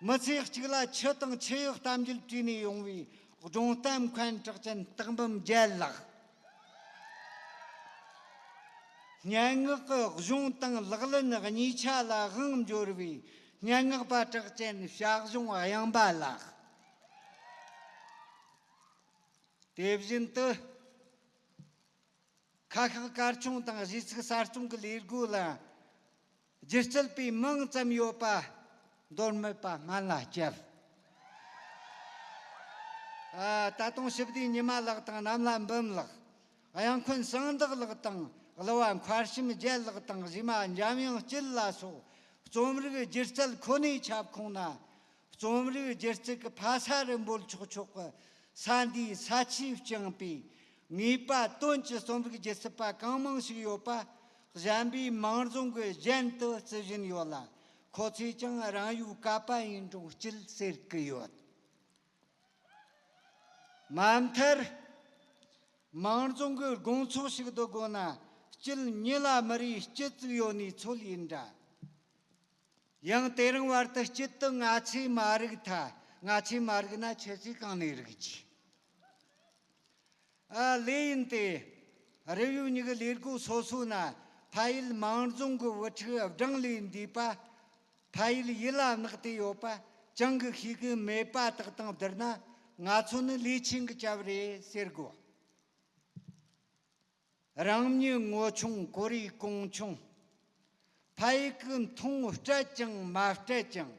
མི་ཚེ་གཅིག་ལ་ཆུ་དང་ཆུ་ཡོག་གཏམ་རྒྱུད་བྲིས་ནས་ཡོང་བའི་སྒྲུང་གཏམ་མཁན་གྲགས་ཅན་སྟག་འབུམ་རྒྱལ་ལགས། སྙན་ངག་གི་གཞུང་དང་ལག་ལེན་གཉིས་ཆ་ལ་དབང་འབྱོར་བའི་སྙན་ངག་པ་གྲགས་ཅན་ཞག་གཞུང་གཡང་པ་ལགས། དེ་བཞིན་དུ། ཁ་ཤགས་གར་ཆུང་དང་གཞས་ཚིག་གསར་རྩོམ་གྱི་ལས་སྒོ་ལ་སྒྱུ་རྩལ་པའི་མིང་ཙམ་ཡོད་པ་མདོ་སྨད་པ་སྨན་བླ་སྐྱབས། ཨ། ད་དུང་ཞི་བདེ་ཉི་མ་ལགས་དང་གནམ་ལྷ་འབུམ་ལགས། གཡང་འཁོན་གསང་བདག་ལགས་དང་གླུ་བ་མཁར་བྱམས་རྒྱལ་ལགས་དང་གཞས་མ་འཇམ་དབྱངས་སྐྱིད་ལ་སོགས་རྩོམ་རིག་སྒྱུ་རྩལ་ཁོ་ནའི་ཁྱབ་ཁོངས་ན། རྩོམ་རིག་སྒྱུ་རྩལ་གྱི་ཕ་ས་རུ་འབོད་ཆོག་ཆོག་གི་ས་འདིའི་ས་ཆས་བསྐྱངས་པའི་ངེས་པ་དོན་གྱི་རྩོམ་རིག་སྒྱུ་རྩལ་པ་གང་མང་ཞིག་ཡོད་པ་གཞན་པའི་མང་རྫོང་གི་གཞན་དུ་བརྩི་བཞིན་ཡོད་ལ། ཁོ་ཚོས་ཀྱང་རང་ཡུལ་ཀ་པ་ཡིན་འགྲོ་སྐྱིད་ཟེར་གི་ཡོད། མ་མཐར། མང་རྫོང་གི་དགོང་ཚོགས་ཤིག་ཏུ་དགོ་ན་སྐྱིད་ཉི་ལ་མི་རེ་སྐྱིད་ཙིག་ཡོད་ནི་ཚོད་ཡིན་འདྲ། ཡང་དེ་རིང་བར་དུ་སྐྱིད་དུ་ང་ཚོས་མ་རིག་ཐལ། ང་ཚོས་མ་རིག་ན་ཁྱེད་ཚོས་གང་ནས་རིག་རྒྱུ། ཨ། ལོས་ཡིན་ཏེ། རེབ་ཡོད་གཉིས་ཀྱི་ལས་སྒོ་སོ་སོ་ན་ཕ་ཡུལ་མང་རྫོང་གི་བུ་ཕྲུག་བགྲང་ལས་འདས་པ། ཕ་ཡུལ་ཡིད་ལ་བརྣག་སྟེ་ཡོད་པ་ཅང་གི་ཤེས་གི་མེད་པ་དག་དང་བསྡུར་ན། ང་ཚོ་ནི་ལས་ཆེན་གྱི་སྐྱབས་རེད་ཟེར་དགོས། རང་ཉིད་ངོ་ཆུང་ཀོ་རེ་གོང་ཆུང་། ཕ་ཡུལ་གྱི་མཐོང་སྤྲད་ཀྱང་མ་སྤྲད་ཀྱང་།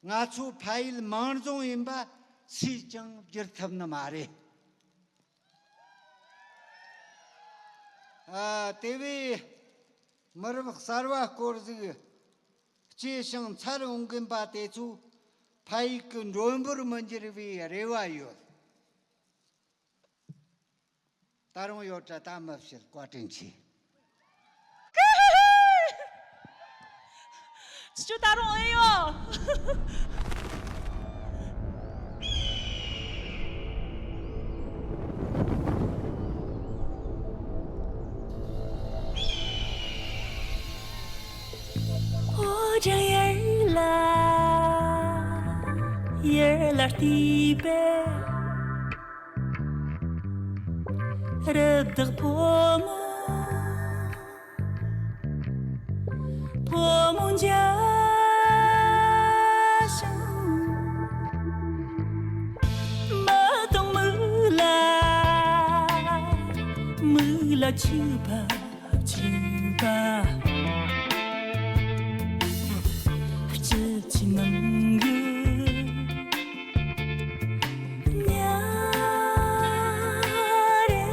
ང་ཚོ་ཕ་ཡུལ་མང་རྫོང་ཡིན་པ་སུས་ཀྱང་བསྒྱུར་ཐུབ་ནི་མ་རེད། ཨ། དེ་བས་མི་རབས་གསར་བ་སྐོར་ཟིག་སྐྱེས་ཤིང་འཚར་འོང་གིན་པ་དེ་ཚོ་ཕ། ཕ་ཡུལ་གྱི་མགྲོན་པོར་མི་འགྱུར་བའི་རེ་བ་ཡོད། ད་རུང་ཡོད་དྲ་ད་མི་བཤད། བཀའ་དྲིན་ཆེ། ཁྱོད་ད་རུང་ཨེ་ཡོད། འོ་ཅག་ཡར་ལ་ཡར་ལ་བལྟས་པས། རི་དྭགས་ཕོ་མོ་ཕོ་མོ་མཇལ་ཞིང་། མི་དང་མི་ལ་མི་ལ་ཆུ་བབ་ཆུ་བབ། སྤྱི་ཆིངས་ནང་གི་ཉ་རེ།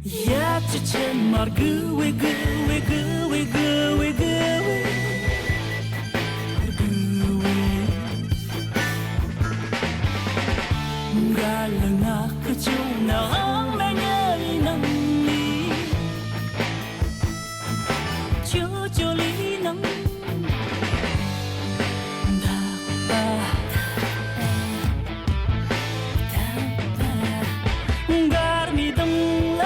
ཡབ་ཀྱི་ཕྱེ་མར་གུ་བེ་གུ་བེ་གུ་བེ་གུ་བེ་གུ་བེ། འགའ་ལ་ངག་གི་ཅུང་ན་ཧང་མ་ཉལ་ནང་ནི། ཅོ་ཅོ་ལི་ནང་། འདག་པ། འདག་པ། འགར་མི་དང་ལ་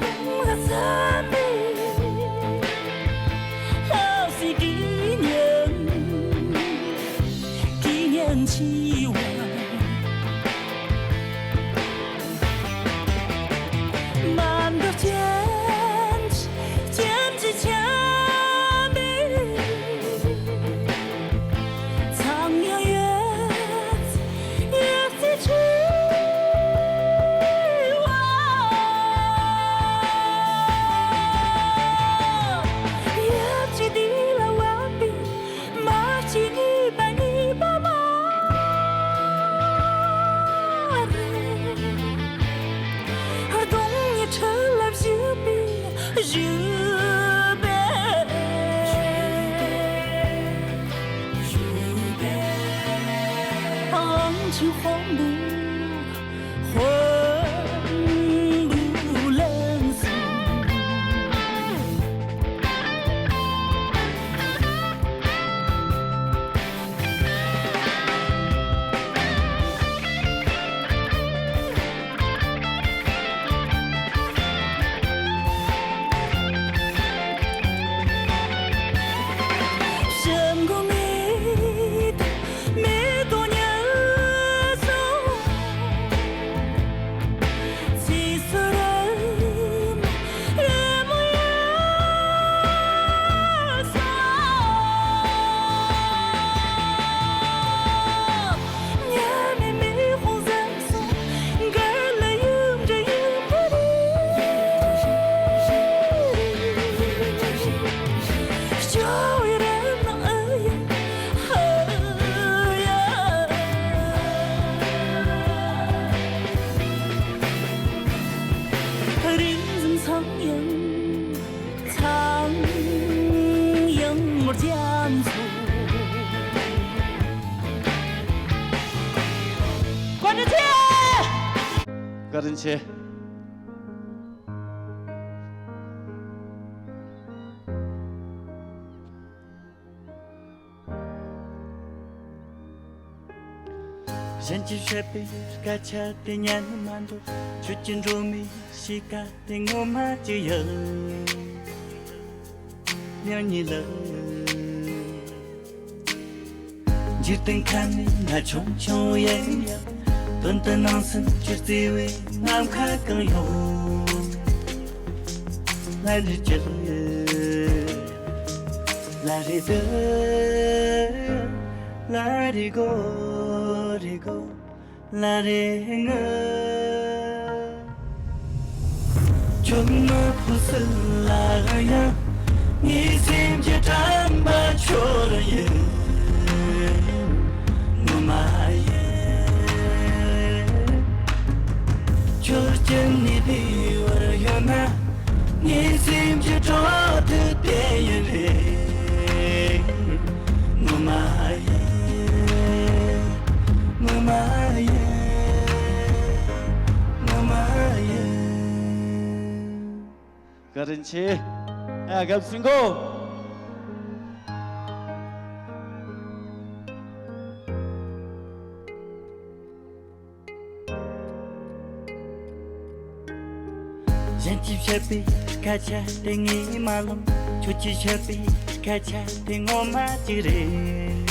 དང་ལ་བསམ་པའི་ལྷ་སྲས་ཀྱི་ཉམས། ཀྱི་ཉམས་ཆེ་བ། མ་འདོད་ཅན་གྱི་ཅན་གྱི་ཆམ་པའི། ཚངས་དབྱངས་ཡོད་ཡོད་ཚེ་ཆུ་བ། ཡབ་ཀྱི་དུས་ལ་བབ་པའི། མ་གཅིག་གཉིས་པ་གཉིས་པ་མ་རེད། སྡོང་བོའི་ཁྲོད་ལ་བཞུགས་པའི་བཞུགས་པའི་དབང་ཕྱུག་དཔོན་པོ། དཔོན་པོ་ལངས་སོང་། རིག་འཛིན་ཚངས་དབྱངས། ཚངས་དབྱངས་རྒྱ་མཚོ། བཀའ་དྲིན་ཆེ། བཀའ་དྲིན་ཆེ། གཞན་གྱིས་བཤད་པའི་སྐད་ཆ་དེ་ཉན་མ་འདོད། ཁྱོད་ཀྱི་འགྲོ་མིའི་གཤིས་ཀ་དེ་ངོ་མ་ཅི་ཡང་ཉན་ཉིད་ལ། འཇིག་རྟེན་ཁམས་ནི་ན་ཆུང་ཆུང་ཡིན་ཡང་། དོན་དུ་ནང་སེམས་ཀྱི་བརྩེ་བའི་ནམ་མཁའ་གང་ཡོང་། ལ་རེ་ཅི་ལ་རེ་དུ་ལ་རེ་གོ་རེ་གོ། ལ་རེ་ངུ། ཁྱོད་མ་ཕུ་སི་ལ་ཡང་ངའི་སེམས་ཀྱི་དྲན་པ་ཁྱོད་ཡིན་ངོ་མ་ཡིན། ཁྱོད་ཀྱི་ནི་བདེ་བར་ཡོད་ན་ངའི་སེམས་ཀྱི་དྲོད་དུ་ བཀའ་དྲིན་ཆེ། ཨ། དགའ་བསུ་མགོ། གཞན་གྱིས་བཤད་པའི་སྐད་ཆ་དེ་ངས་མ་ལོངས། ཁྱོད་ཀྱིས་བཤད་པའི་སྐད་ཆ་དེ་ངོ་མ་གཅིག་རེད།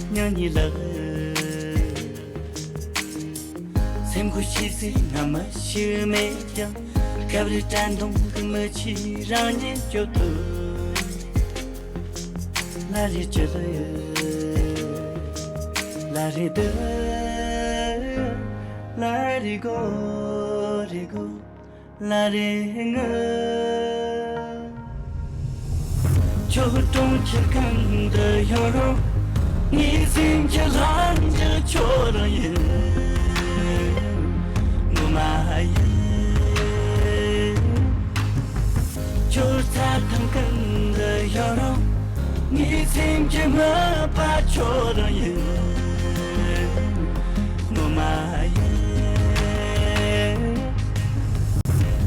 སྙིང་ཉེ་ལགས། སེམས་ཁུར་ཆེ་ཟིག་ང་མི་ཤེས་མེད་ཀྱང་། སྐབས་རེ་དྲན་གདུང་གི་མི་ཆེས་རང་ཉིད་སྐྱོ་དུས། ལ་རེ་ཅི་ལ་ཡོད། ལ་རེ་འདི། ལ་རེ་གོ་རེ་གོ། ལ་རེ་ངུ། ཁྱོད་གྲོང་ཁྱེར་གང་དུ་ཡོད་རུང་། ངའི་སེམས་ཀྱི་ལྷམ་གྱི་ཁྱོད་རང་ཡིན། ངོ་མ་ཡིན། ཁྱོད་ཚ་ཐང་གང་དུ་ཡོད་རུང་། ངའི་སེམས་ཀྱི་མོས་པ་ཁྱོད་རང་ཡིན། ངོ་མ་ཡིན།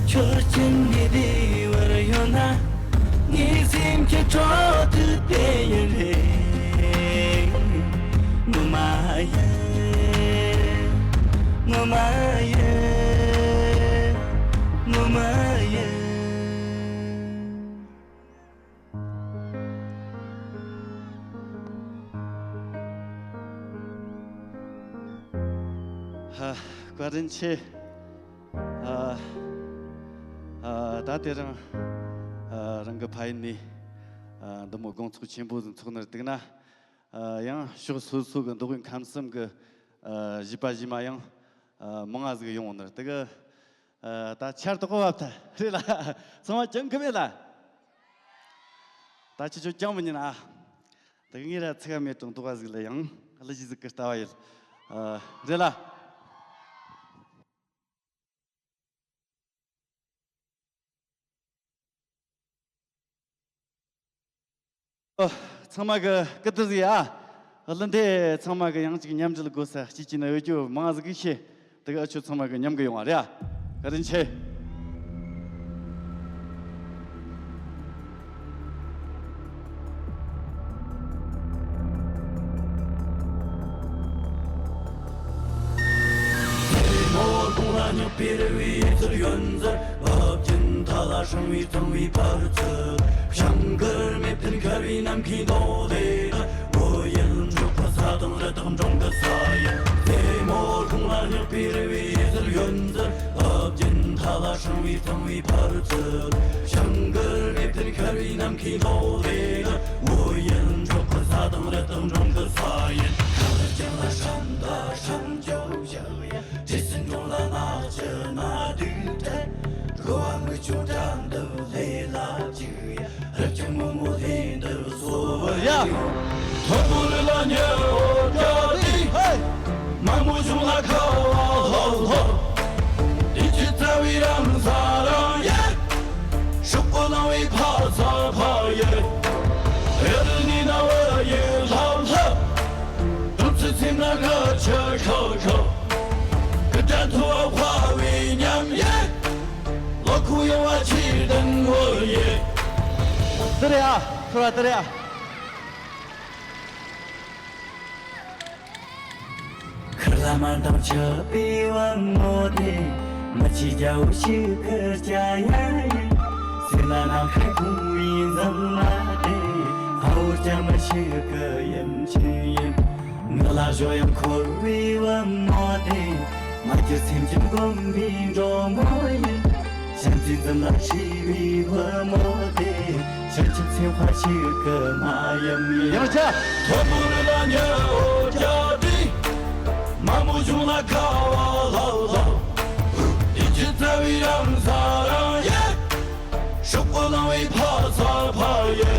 ཁྱོད་ཀྱིས་ངའི་བདེ་བར་ཡོད་ན། ངའི་སེམས་ཀྱི་འཕྲོ་མཐུད་དེ་ཡིན་རེད། ངོ་མ་ཡིན། ངོ་མ་ཡིན། ངོ་མ་ཡིན། ཧ། བཀའ་དྲིན་ཆེ། ཨ། ཨ། ད་དེ་རིང་། ཨ། རང་གི་ཕ་ཡུལ་ནས། ཨ། འདི་མོ་དགོང་ཚོགས་ཆེན་པོ་ཟིག་འཚོགས་ནི་རེད། དེ་ན། ཨ། ཡང་ཕྱོགས་སོ་སོ་གི་མདོ་དབུས་ཁམས་གསུམ་གི། ཨ། གཞིས་པ་གཞིས་མ་ཡང་། ཨ། མང་ང་ཟིག་ཡོང་ནི་རེད། དེ་གི། ཨ། ད་ཆར་དོག་པ་བབས་ཐལ་རེད་ལ། ཚང་མ་ཅང་གི་མེད་ལ། ད་ཁྱེད་ཆོ་ཅང་མི་ཉན་ཨ། ད་ངས་ར་ཚིག་མེད་དྲང་དོག་ཟིག་ལ་ཡང་གླུ་གཞས་ཟིག་གི་ལྟ་བ་ཡོད། ཨ། རེད་ལ། ཨོ། ཚང་མ་གི་སྐུ་དུ་ཟིག་ཨ། གླུ་འདི་ཚང་མ་གི་ཡང་ཅིག་མཉམ་འབྲེལ་དགོས་ས་ཅིག་ཅིག་ན་ཡོད་རྒྱུ་མང་ཟིག་གིས་ཤེས། དེ་གི་ཨ་ཆོ་ཚང་མ་གི་མཉམ་གི་ཡོང་བ་རེད་ཨ། བཀའ་དྲིན་ཆེ། ཡ། མཐོན་པོ་རི་ལ་ཉལ་འོ་ཀ་དི། ཧེ། མ་མོ་གཞུང་ལ་ཁ་བ་ལྷོ་ལྷོ། དེ་ཆི་རྩ་བའི་རང་ས་རང་ཡེ། ཤོག་པོ་ལང་བའི་ཕ་ས་ཕ་ཡེ། ཡ་རི་ནི་ན་བ་ཡེ་ལྷ་ལྷ། གྲོང་ཚོའི་སེམས་ན་ཁ་ཆ་ཁ་ཁ། ཀི་ཏྲ་ཐོ་བ་ཕ་བའི་ཉམས་ཡེ། ལོ་ཁུ་ཡོང་བ་ཕྱིར་དང་བོ་ཡེ། དེ་རེད་ཨ། ཁུར་བ་དེ་རེད་ཨ། ཁུར་ལ་མ་འདང་ཆ་པི་བ་མོ་དེ། མ་ཆི་རྒྱ་བོ་ཞིག་ཁུར་ཅ་ཡ་ཡིན། སེ་ན་ན་ཁ་ཁུང་བི་འཛམ་ན་དེ། ཕ་བོ་ཅ་མ་ཞིག་གི་ཡིན་ཆི་ཡིན། ང་ལ་ཞོ་ཡང་འཁོར་བའི་བུ་མོ་དེ། ང་རྒྱལ་སེམས་ཀྱི་དགོན་པའི་འགྲོ་མོ་ཡིན། བྱམས་བརྩེ་འཛུམ་ལ་ཞི་བའི་བུ་མོ་དེ། བྱང་ཆུབ་སེམས་དཔའ་ཞིག་གི་མ་ཡིན་ཡང་ཆ། མཐོན་པོ་རི་ལ་ཉལ་འོ་ཀ་དི། མ་མོ་གཞུང་ལ་ཁ་བ་ལྷོ་ལྷོ། དེ་ཆི་རྩ་བའི་རང་ས་རང་ཡེ། ཤོག་པོ་ལང་བའི་ཕ་ས་ཕ་ཡེ།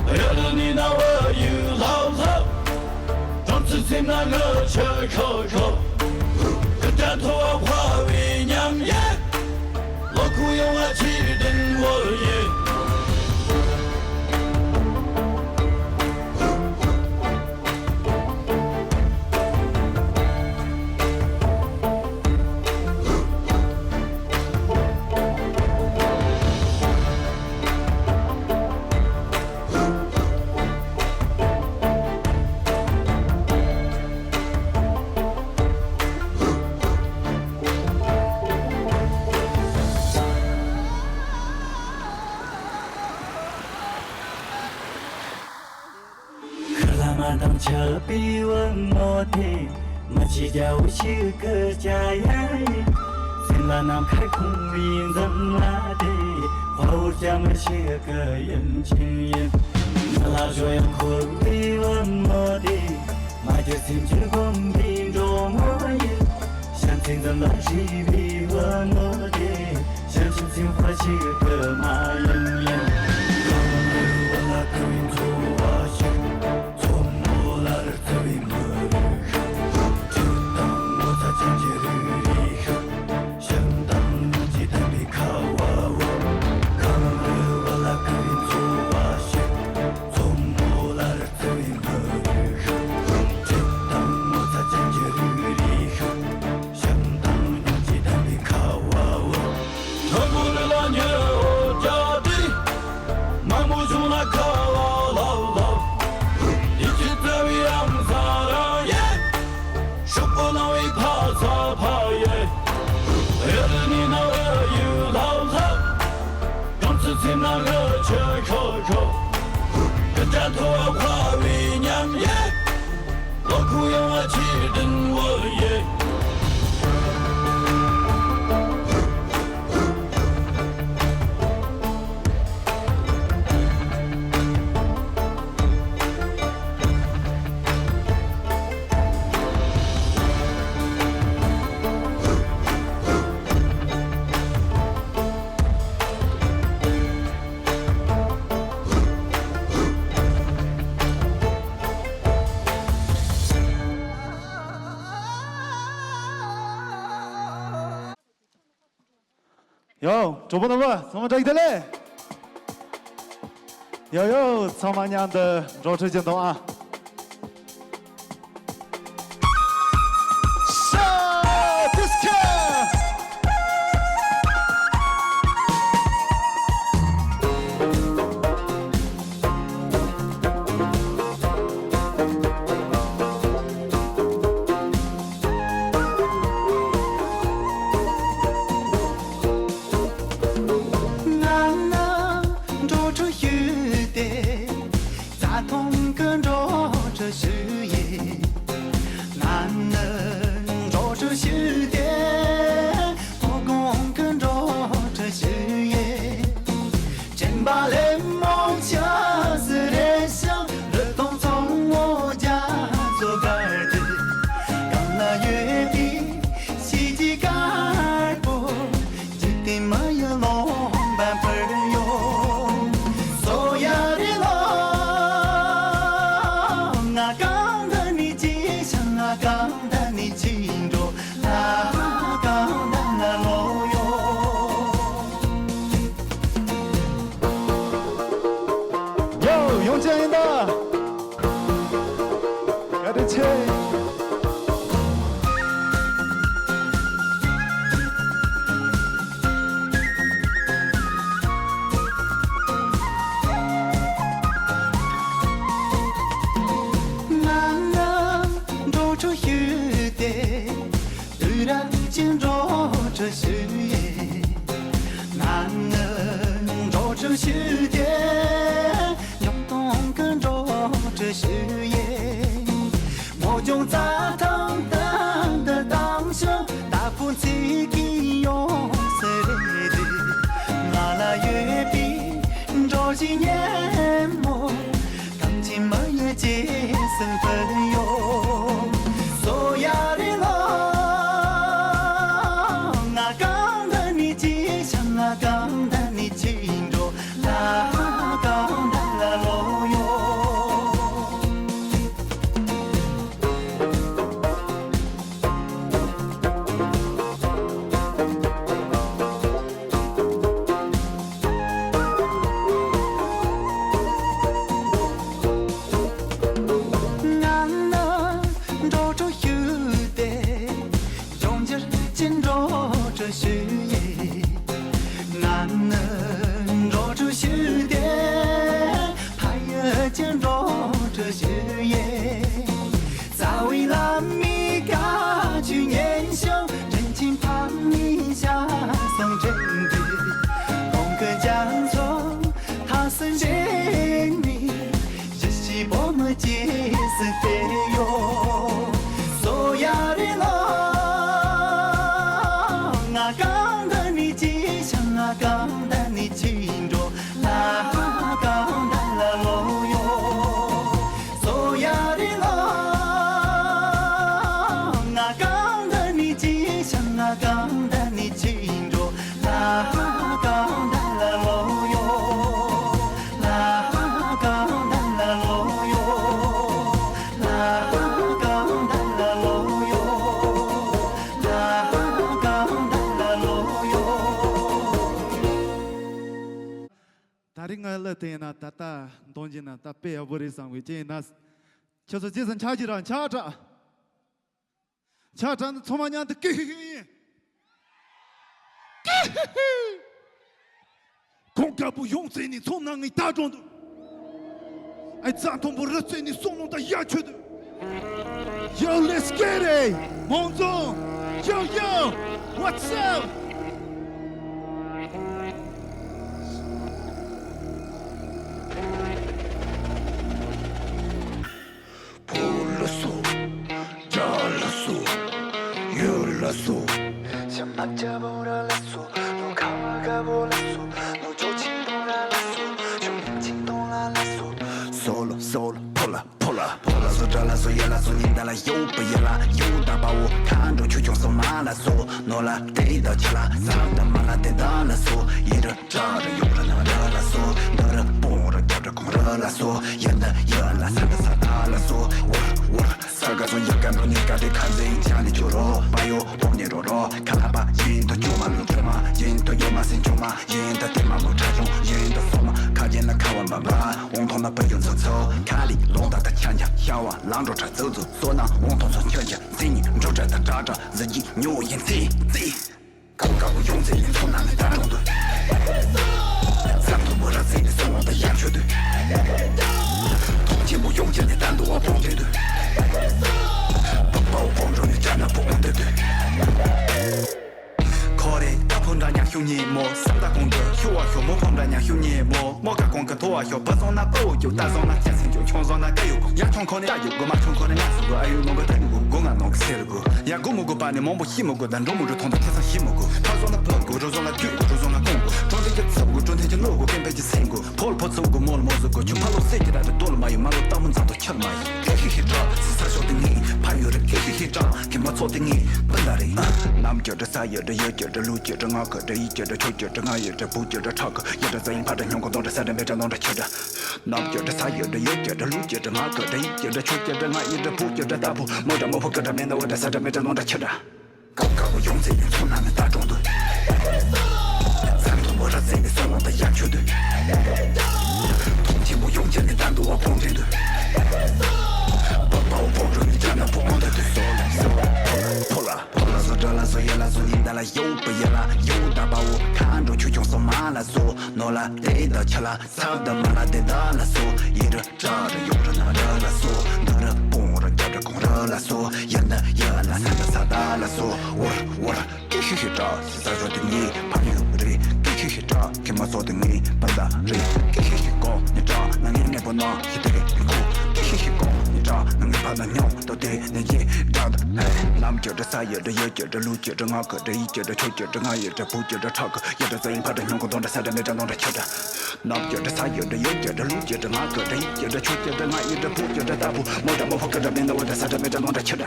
ཡ་རི་ནི་ན་བ་ཡུ་ལྷ་ལྷ། གྲོང་ཚོའི་སེམས་ན་ང་ཆ་ཁ་ཁ། ཀི་ཏྲ་ཐོ་བ་ཕ་བའི་ཉམས་ཡེ། ལོ་ཁུ་ཡོང་བ་ཕྱིར་དང་བོ་ཡེ། དང་ཆབ་པའི་བུ་མོ་དེ། མ་ཕྱི་རྒྱལ་པོ་ཞིག་གི་སྐྱ་ཡ་ཡིན། སེམས་ལ་ནམ་མཁར་འཁོར་བའི་འཛུམ་ལ་དེ། དཔའ་བོ་རྒྱ་མི་ཞིག་གི་ཡུམ་ཆེན་ཡིན། ང་ལ་གཞོལ་ཡང་འཁོར་བའི་བུ་མོ་དེ། མ་གྱུར་སེམས་ཀྱི་དགོན་པའི་འགྲོ་མོ་ཡིན། བྱམས་བརྩེ་འཛུམ་ལ་བཞད་པའི་བུ་མོ་དེ། བྱམས་ཆེན་སེམས་དཔའ་ཞིག་གི་མ་ཡུམ་ཡིན། གངས་རི་བུ་ལ་བསྐོར་བའི་འཚོ་བ་ཞིག་མཚོ་མོ་ལ་རི་རྩེ་བའི་མི་རིགས་ཤིག་ཁྲིད་དང་ངོ་ཚ་ཅན་གྱི་རིག་རིག་ཤིག་ཞིང་དང་ནང་གི་དམ་པའི་ཁ་བ་བོ། གངས་རི་བུ་ལ་བསྐོར་བའི་འཚོ་བ་ཞིག་མཚོ་མོ་ལ་རི་རྩེ་བའི་མི་རིགས་ཤིག་ཁྲིད་དང་ངོ་ཚ་ཅན་གྱི་རིག་རིག་ཤིག་ཞིང་དང་ནང་གི་དམ་པའི་ཁ་བ་བོ། ཁྲ་བོ་རི་ལ་ཉི་འོད་བརྒྱ་སྟེ། མ་མོ་གཞུང་ལ་ཁ་བ་ལབ་ལབ། ཡིད་ཀྱི་རྩ་བའི་ཡང་ས་རང་ཡེ། ཤོག་བུ་ནང་བའི་ཕ་ས་ཕ་ཡེ། ཡ་རི་ནི་ན་བ་ཡུ་ལབ་ལབ། གང་ཚུལ་སེམས་ནང་གི་ཆུ་ཤོག་ཤོག་ཀི་ཀྲ་ཐོ་བ་ཁ་བའི་ཉམས་ཡེ། ལོ་ཁུ་ཡང་བ་ཆེ་དྲིན་བུ་ཡེ། ཡོ། གྲོགས་པོ་རྣམ་པ་ཚང་མ་བཀྲ་ཤིས་བདེ་ལེགས། ཡོ་ཡོ། ཚང་མ་མཉམ་དུ་འགྲོ་ཁྲིད་ཀྱི་འདུག་ཨ། ཤ་དིས་ཀོ། ང་ནི་འགྲོ་འགྲོ་ཞུས་ཏེ། རྩྭ་ཐང་གི་འགྲོ་འགྲོ་ཞུ་ཡེ། ང་ནི་འགྲོ་འགྲོ་ཞུས་ཏེ། ཐོག་ཁང་གི་འགྲོ་འགྲོ་ཞུ་ཡེ། སྤྱན་པ་ལེབ་མོ་ཆ་སི་རེ་ཤང་། རི་དྭགས་ཚོང་བོ་རྒྱ་མཚོ་སྒར་དུ། གང་ན་ཡོད་པའི་ཤེས་ཀྱི་དཀར་པོ། འཇིག་རྟེན་མ་ཡི་ལོང་བན་ཕུར་ཡོང་། སོ་ཡ་རེ་ལོ། ང་གང་ད་ནི་ཅི་ཤང་། ང་གང་ད་ནི་ཅི་འགྲོ། ལ་གང་ད་ན་ལོ་ཡོ། ཡོ། ཡོང་ཅན་ཡིན་ད། བཀའ་དྲིན་ཆེ། ང་ནི་འགྲོ་འགྲོ་ཞུས་ཏེ། དུས་རབས་ཀྱི་འགྲོ་འགྲོ་ཞུ་ཡེ། ང་ནི་འགྲོ་འགྲོ་ཞུས་ཏེ། ཉོག་གཏོང་གི་འགྲོ་འགྲོ་ཞུ་ཡེ། མོ་ལྗོངས་རྩྭ་ཐང་དང་དུ་དང་ཞོ། ད་ཕུན་ཚོགས་ཀྱི་ཡོང་སེ་རེད། ང་ལ་ཡོད་པའི་འགྲོ་བཞིན་ཉན་མོ། གངས་ཅན་མི་ཡི་རྗེས་སུ་ཕུལ་ཡོ། སོ་ཡ་རེ་ལོ། ང་གང་ད་ནི་ཅི་ཤང་། ང་གང་ད་ནི་ཅི་འགྲོ། ལ་གང་ད་ལ་ལོ་ཡོ། ང་ནི་འགྲོ་འགྲོ་ཞུས་ཏེ། འབྱུང་འགྱུར་གྱི་འགྲོ་འགྲོ་ཞུ་ཡེ། ང་ནི་འགྲོ་འགྲོ་ཞུས་ཏེ། ཕ་ཡུལ་གྱི་འགྲོ་འགྲོ་ཞུ་ཡེ། རྩ་བའི་བླ་མའི་བཀའ་ཆོས་ཉན་ཞིང་། དྲིན་ཆེན་ཕ་མའི་ཞལ་གསུང་དྲན་དུས། གོང་གི་རྒྱ་མཚོ་ཐང་སུ་འདྲེན་ནས། གཞིས་བྱེས་བོད་མི་སྐྱེས་ ཙི་ཏེ་ཡོ། སོ་ཡ་རི་ལ། ང་གང་ད་ནི་ཅི་ཤ་ང་གང་ད་ནི་ཅི་འགྲོ་ལ་གང་ད་ལ་ལོ་ཡོ། སོ་ཡ་རི་ལ། ང་གང་ད་ནི་ཅི་ཤ་ང་གང་ད་ནི་ཅི་འགྲོ། ད་རིང་ང་ལ་དེ་ཡིན་ན་ད་ལྟ་འདོན་གྱིན་ན་ད་དཔེ་ཡག་པོ་རེད་བསམ་གི་ཅི་ཡིན་ན། ཁྱོད་ཚོ་རྗེས་སུ་ཆགས་ཀྱི་ར་ཆགས་དྲག་ཆགས་དྲགས་ན་ཚང་མ་མཉམ་དུ་ཀི་ཧི་ཧི་ཡིན། ཀི་ཧི་ཧི། གོང་དཀར་པོ་ཡོངས་བཙལ་ནས་ཚོང་ནང་ངའི་ལྟ་གྲོང་དུ། ཨེ་རྩྭ་མཐོན་པོ་རི་རྩེ་ནས་སོང་ལོང་དང་ཡ་ཁྱོད་དུ། Yo, let's get it! མོང་རྫོང་། Yo, yo! What's up? ཕོ་ལ་སོ། རྒྱ་ལ་སོ། ཡུལ་ལ་སོ། ཤམ་མ་ཅ་བོ་ར་ལ་སོ། ལོ་ཁ་མ་ག་བོ་ལ་སོ། ལོ་ཅོ་ཆིང་ཏོང་ར་ལ་སོ། ཆུ་ཡང་ཆིང་ཏོང་ལ་ལ་སོ། སོ་ལོ་སོ་ལོ་ཕོ་ལ་ཕོ་ལ་ཕོ་ལ་སོ། དགྲ་ལ་སོ། ཡ་ལ་སོ། ཉིན་ད་ལ་ཡོ་པ་ཡ་ལ་ཡོ་ད་པ་བོ། ཁ་འགྲོ་ཆུ་ཆུང་སོ་མ་ལ་སོ། ནོ་ལ་དེ་ད་ཆ་ལ་ས་ད་མ་ལ་དེ་ད་ལ་སོ། ཡི་ར་ཅ་ར་ཡོ་ར་ན་ར་ལ་སོ། ད་ར་པོ་ར་རྒྱབ་ར་ཁོང་ར་ལ་སོ། ཡ་ད་ཡ་ལ་ས་ད་ས་ད་ལ་སོ། ཝར་ཝར་ས་ག་སོ། ཡ་ག་འགྲོ་ཉི་ག་དེ་ཁ་འཛིན་ཆ་ནི་ཅོ་རོ། པ་ཡོ་པོ་ནི་རོ་རོ། ཁ་ལ་པ་ཡིན་དུ་ཅོ་མ་ལུ་ཅོ་མ་ཡིན་དུ་ཡོ་མ་སིན་ཅོ་མ་ཡིན་དུ་དེ་མ་མོ་ཁྲ་ཅོང་ཡིན་དུ་སོ་མ་ཁ་རྒྱན་ན་ཁ་བ་འབབ་འབབ། འོང་ཐོང་ན་པ་ཡོ་ཚོ་ཚོ། ཁ་ལི་ལོང་ད་ད་ཆ་ཉ་ཤ་བ་ལང་འགྲོ་ཁྲ་ཚོ་ཚོ། སོ་ན་འོང་ཐོང་ཚོ་ཁྱོད་ཀྱང་ཚེ་ཉིད་འགྲོ་ཁྲ་ད་དྲ་དྲ་ཟི་ཇི་ཉོ་ཡིན་ཚེ་ཚེ། ཀ་བོ་ཀ་བོ་ཡོང་ཚེ་ཡིན་ཚོ་ན་ནི་ད་གྲོང་དུ། ཚ་མཐོན་པོ་ར་ཚེ་ནི་སོང་བ་ད་ཡར་ཆོད་དུ། ཐོང་ཆེན་པོ་ཡོང་ཆེ་ནི་ད་འདུ་བ་བོང་དུ། པ་པའོ་བོང་འགྲོ་ནི་ཅ་ན་བོང་དུ་དུ། ཁོ་རེ་ད་ཕོ་འདྲ་ཉག་ཤུ་ཉེ་མོ། སམ་ད་གོང་དུ་ཤུ་བ་ཤོ་མོ་ཕོ་འདྲ་ཉག་ཤུ་ཉེ་མོ། མོ་ཀ་གོང་གི་ཐོ་བ་ཤོ་པ་སོང་ན་པའོ་རྒྱུ་ད་སོང་ན་ཅ་སེང་རྒྱུ་ཁྱོང་སོང་ན་ཀ་ཡོ་གོ་ཡ་ཁྱོང་ཁོ་ནི་ཡ་ཡོ་གོ་མ་ཁྱོང་ཁོ་ནི་ང་སུ་གོ་ཨ་ཡོ་ནོ་གོ་ད་ཡོ་གོ་གོ་ང་ནོ་གི་སེ་རུ་གོ། ཡ་གོ་མོ་གོ་པ་ནི་མང་པོ་ཤི་མོ་གོ་ད་འགྲོ་མོ་འགྲོ་ཐོང་ད་ཐེ་ས་ཤི་མོ་གོ། ཁྲོ་སོང་ན་པ་གོ་རོ་སོང་ན་རྒྱུ་གོ་རོ་སོང་ན་གོང་གོ་ཁྲོ་འདི་ཀྱི་ཚབ་གོ་ཁྲོ་འདི་ཀྱི་ལོ་གོ་ཀེམ་པེ་ཀྱི་སེང་གོ་ཕོལ་ཕོ་ཚབ་གོ་མོལ་མོ་ཟུ་གོ་ཆུ་ཕ་ལོ་སེ་ཀྱི་ར་རེ་དོལ་མ་ཡོ་མ་ལོ་ཏ་མོ་ཛ་དོ་ཁྱར་མ་ཡོ། ཀི་ཤི་ཤི་ཏྲ་སི་ས་ཤོ་ཏི་ངི་ཕ་ཡོ་རེ། ཀི་ཤི་ཤི་ཏྲ་ཁི་མ་ཚོ་ཏི་ངི་པི་ད་རེ། ནམ་ཀྱོ་ཏྲ་ས་ཡོ་ཏྲ་ཡོ་ཀྱོ་ཏྲ་ལུ་ཀྱོ་ཏྲ་ང་ཀོ་ཏྲ་ཡི་ཀྱོ་ཏྲ་ཆོ་ཀྱོ་ཏྲ་ང་ཡོ་ཏྲ་བུ་ཀྱོ་ཏྲ་ཁྲ་ཀོ་ཡོ་ཏྲ་ཛ་ཡིན་ཕ་ཏྲ་ཉོང་གོ་དོང་ཏྲ་ས་ཏྲ་མེ་ཏྲ་ནོང་ཏྲ་ཁྱོ་ཏྲ། ནམ་ཀྱོ་ཏྲ་ས་ཡོ་ཏྲ་ཡོ་ཀྱོ་ཏྲ་ལུ་ཀྱོ་ཏྲ་ང་ཀོ་ཏྲ་ཡི་ཀྱོ་ཏྲ་ཆོ་ཀྱོ་ཏྲ་ང་ཡོ་ཏྲ་བུ་ཀྱོ་ཏྲ་ཏ་བུ་མོ་ཏྲ་མོ་ཕོ་ཀོ་ཏྲ་མེ་ན་བ་ཏྲ་ས་ཏྲ་མེ་ཏྲ་ནོང་ཏྲ་ཁྱོ་ཏྲ། ཀ་བོ་ཀ་བོ་ཡོང་ཚེ་ཡིན་ཚོ་ན་ནི་ད་གྲོང་དུ། ཚ་མཐོན་པོ་ར་ཚེ་ནི་སོང་བ་ད་ཡར་ཆོད་དུ། ཐོང་ཆེན་པོ་ཡོང་ཆེ་ནི་ད་འདུ་བ་བོང་དྲན་དུ། པ་པའོ་བོང་འགྲོ་ནི་ཅ་ན་བོང་འོང་དུ་དུ། སོ་ལ་སོ་ཕོ་ལ་ཕོ་ལ་སོ་དགྲ་ལ་སོ་ཡ་ལ་སོ་ཉིན་ད་ལ་ཡོ་པ་ཡ་ལ་ཡོ་ད་པའོ་ཁ་འགྲོ་ཆུ་ཆུང་སོ་མ་ལ་སོ་ནོ་ལ་དེ་ད་ཆ་ལ་ཚབ་ད་མ་ལ་དེ་ད་ལ་སོ་ཡི་ར། ཏྲ་ར་ཡོང་ར་ན་ར་ལ་སོ། ད་ར་པོང་ར་རྒྱབ་ར་ཁོང་ར་ལ་སོ། ཡ་ན་ཡ་ལ་ས་ད་ས་ད་ལ་སོ། ཝར་ཝར་ཀི་ཤི་ཤི་ཏྲ་སི་ས་ཞོ་དེ་ངའི་ཕ་ཡུལ་རེད། ཀི་ཤི་ཤི་ཏྲ་ཁི་མ་སོ་དེ་ངའི་པ་ད་རེད། ཀི་ཤི་ཤི་ཀོ་ནི་ཏྲ་ན་ངའི་ནེ་པོ་ན་ཤི་དེ་རེད་ཁོ། ཀི་ཤི་ཤི་ཀོ་ནི་ཏྲ་ན་ངའི་ཕ་ན་ཉོ་དོ་དེ་ནི་ཡེ་ཏྲ་ད་ཧེ། ནམ་ཀྱོ་ཏྲ་ས་ཡོ་ཏྲ་ཡོ་ཀྱོ་ཏྲ་ལུ་ཀྱོ་ཏྲ་ང་ཀོ་ཏྲ་ཡི་ཀྱོ་ཏྲ་ཆོ་ཀྱོ་ཏྲ་ང་ཡོ་ཏྲ་བུ་ཀྱོ་ཏྲ་ཁྲ་ཀོ་ཡོ་ཏྲ་ཛ་ཡིན་ཕ་ཏྲ་ཉོ་ཀོ་དོང་ཏྲ་ས་ཏྲ་མེ་ཏྲ་ནོང་ཏྲ་ཁྱོ་ཏྲ། ནམ་ཀྱོ་ཏྲ་ས་ཡོ་ཏྲ་ཡོ་ཀྱོ་ཏྲ་ལུ་ཀྱོ་ཏྲ་ང་ཀོ་ཏྲ་ཡི་ཀྱོ་ཏྲ་ཆོ་ཀྱོ་ཏྲ་ང་ཡོ་ཏྲ་བུ་ཀྱོ་ཏྲ་ཏ་བུ་མོ་ཏྲ་མོ་ཕོ་ཀོ་ཏྲ་མེ་ན་བ་ཏྲ་ས་ཏྲ་མེ་ཏྲ་ནོང་ཏྲ་ཁྱོ་ཏྲ།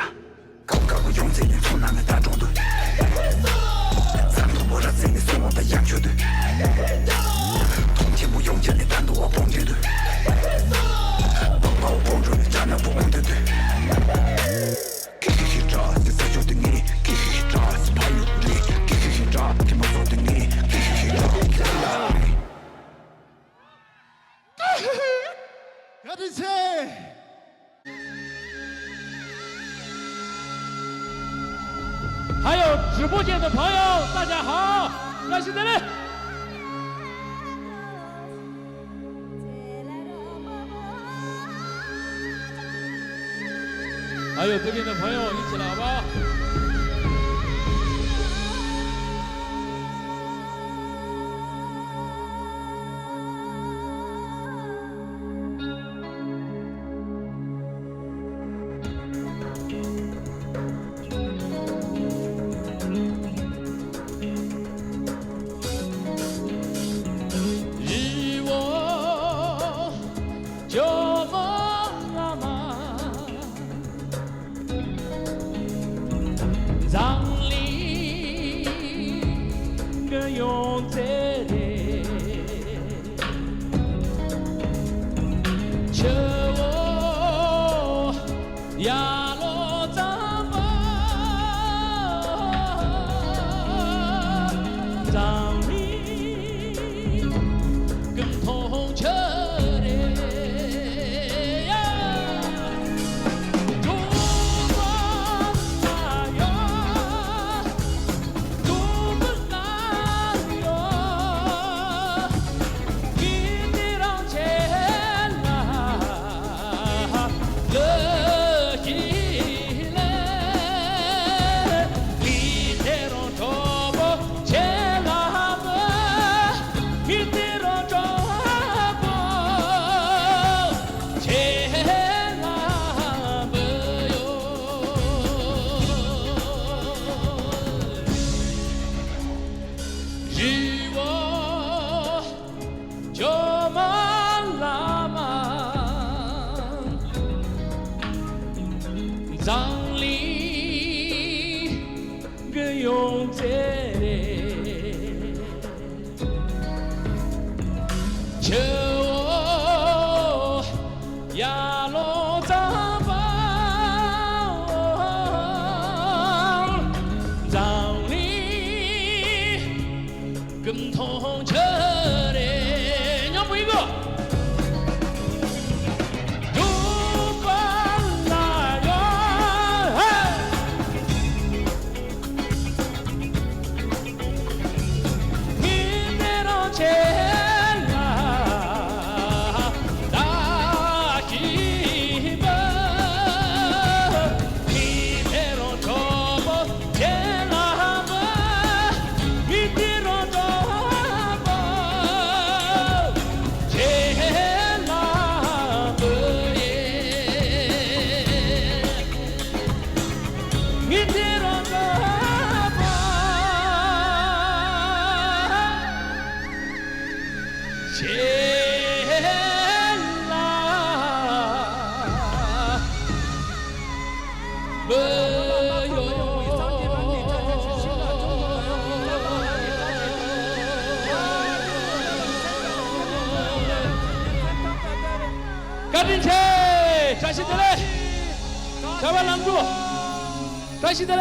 ཀ་བོ་ཀ་བོ་ཡོང་ཚེ་ཡིན་ཚོ་ན་ནི་ད་གྲོང་དུ། ཚ་མཐོན་པོ་ར་ཚེ་ནི་སོང་བ་ད་ཡར་ཆོད་དུ། ཐོང་ཆེན་པོ་ཡོང་ཆེ་ནི་ད་འདུ་བ་བོང་དྲན་དུ། པ་པའོ་བོང་འགྲོ་ནི་ཅ་ན་བོང་འོང་དུ་དུ། ཀི་ཤི་ཤི་ཏྲ་སི་ས་ཞོ་དེ་ངའི་ཀི་ཤི་ཤི་ཏྲ་སི་ཕ་ཡུལ་རེད། ཀི་ཤི་ཤི་ཏྲ་ཁི་མ་སོ་དེ་ངའི་ཀི་ཤི་ཤི་ཏྲ་ཁི་ལ་རེད། བཀའ་དྲིན་ཆེ། ཧ་ཡོ་直播间的朋友，大家好，我是德雷。 还有这边的朋友，一起来好不好？ ཇོ་མོ་བླ་མ་འཛམ་གླིང་གི་ཡོན་ཏན་རེད། ཆུ་བོ་ཡར་ལོ་གཙང་པ་འཛམ་གླིང་གི་མཐོང་ཆོས་རེད། ཡ། ཀྲུང་གོ་ན་ཡོད། ཀྲུང་གོ་ན་ཡོད། མི་དེ་རང་ཆེ་ལ་ལོ་ཞིག་ལས། མི་དེ་རང་གྲོགས་པོ་ཆེ་ལ་མི། མི་དེ་རང་གྲོགས་པོ་ཆེ་ལ་མི་ཡོད། རི་བོ་ཇོ་མོ་བླ་མ་འཛམ་གླིང་གི་ཡོན་ཏན་རེད། ཆུ་བོ་ཡར་ལོ་གཙང་པ་འཛམ་གླིང་གི་མཐོང་ཆོས་རེད། མཉམ་པོ་ཡིན་གོ། ཀྲུང་གོ་ན་ཡོད། མི་དེ་རང་ཆེ་ལ་ལྟ་ཞིག་པ། མི་དེ་རང་གྲོགས་པོ་ཆེ་ལ་མི། མི་དེ་རང་གྲོགས་པོ་ཆེ་ལ་མི་ཡིན། མི་དེ་རང་གྲོགས་པོ་ཆེ་ལ་མི་ཡོང་། བཀའ་དྲིན་ཆེ། བཀྲ་ཤིས་བདེ་ལེགས། གྲྭ་པ་ལམ་འགྲོ། བཀྲ་ཤིས་བདེ་ལེགས།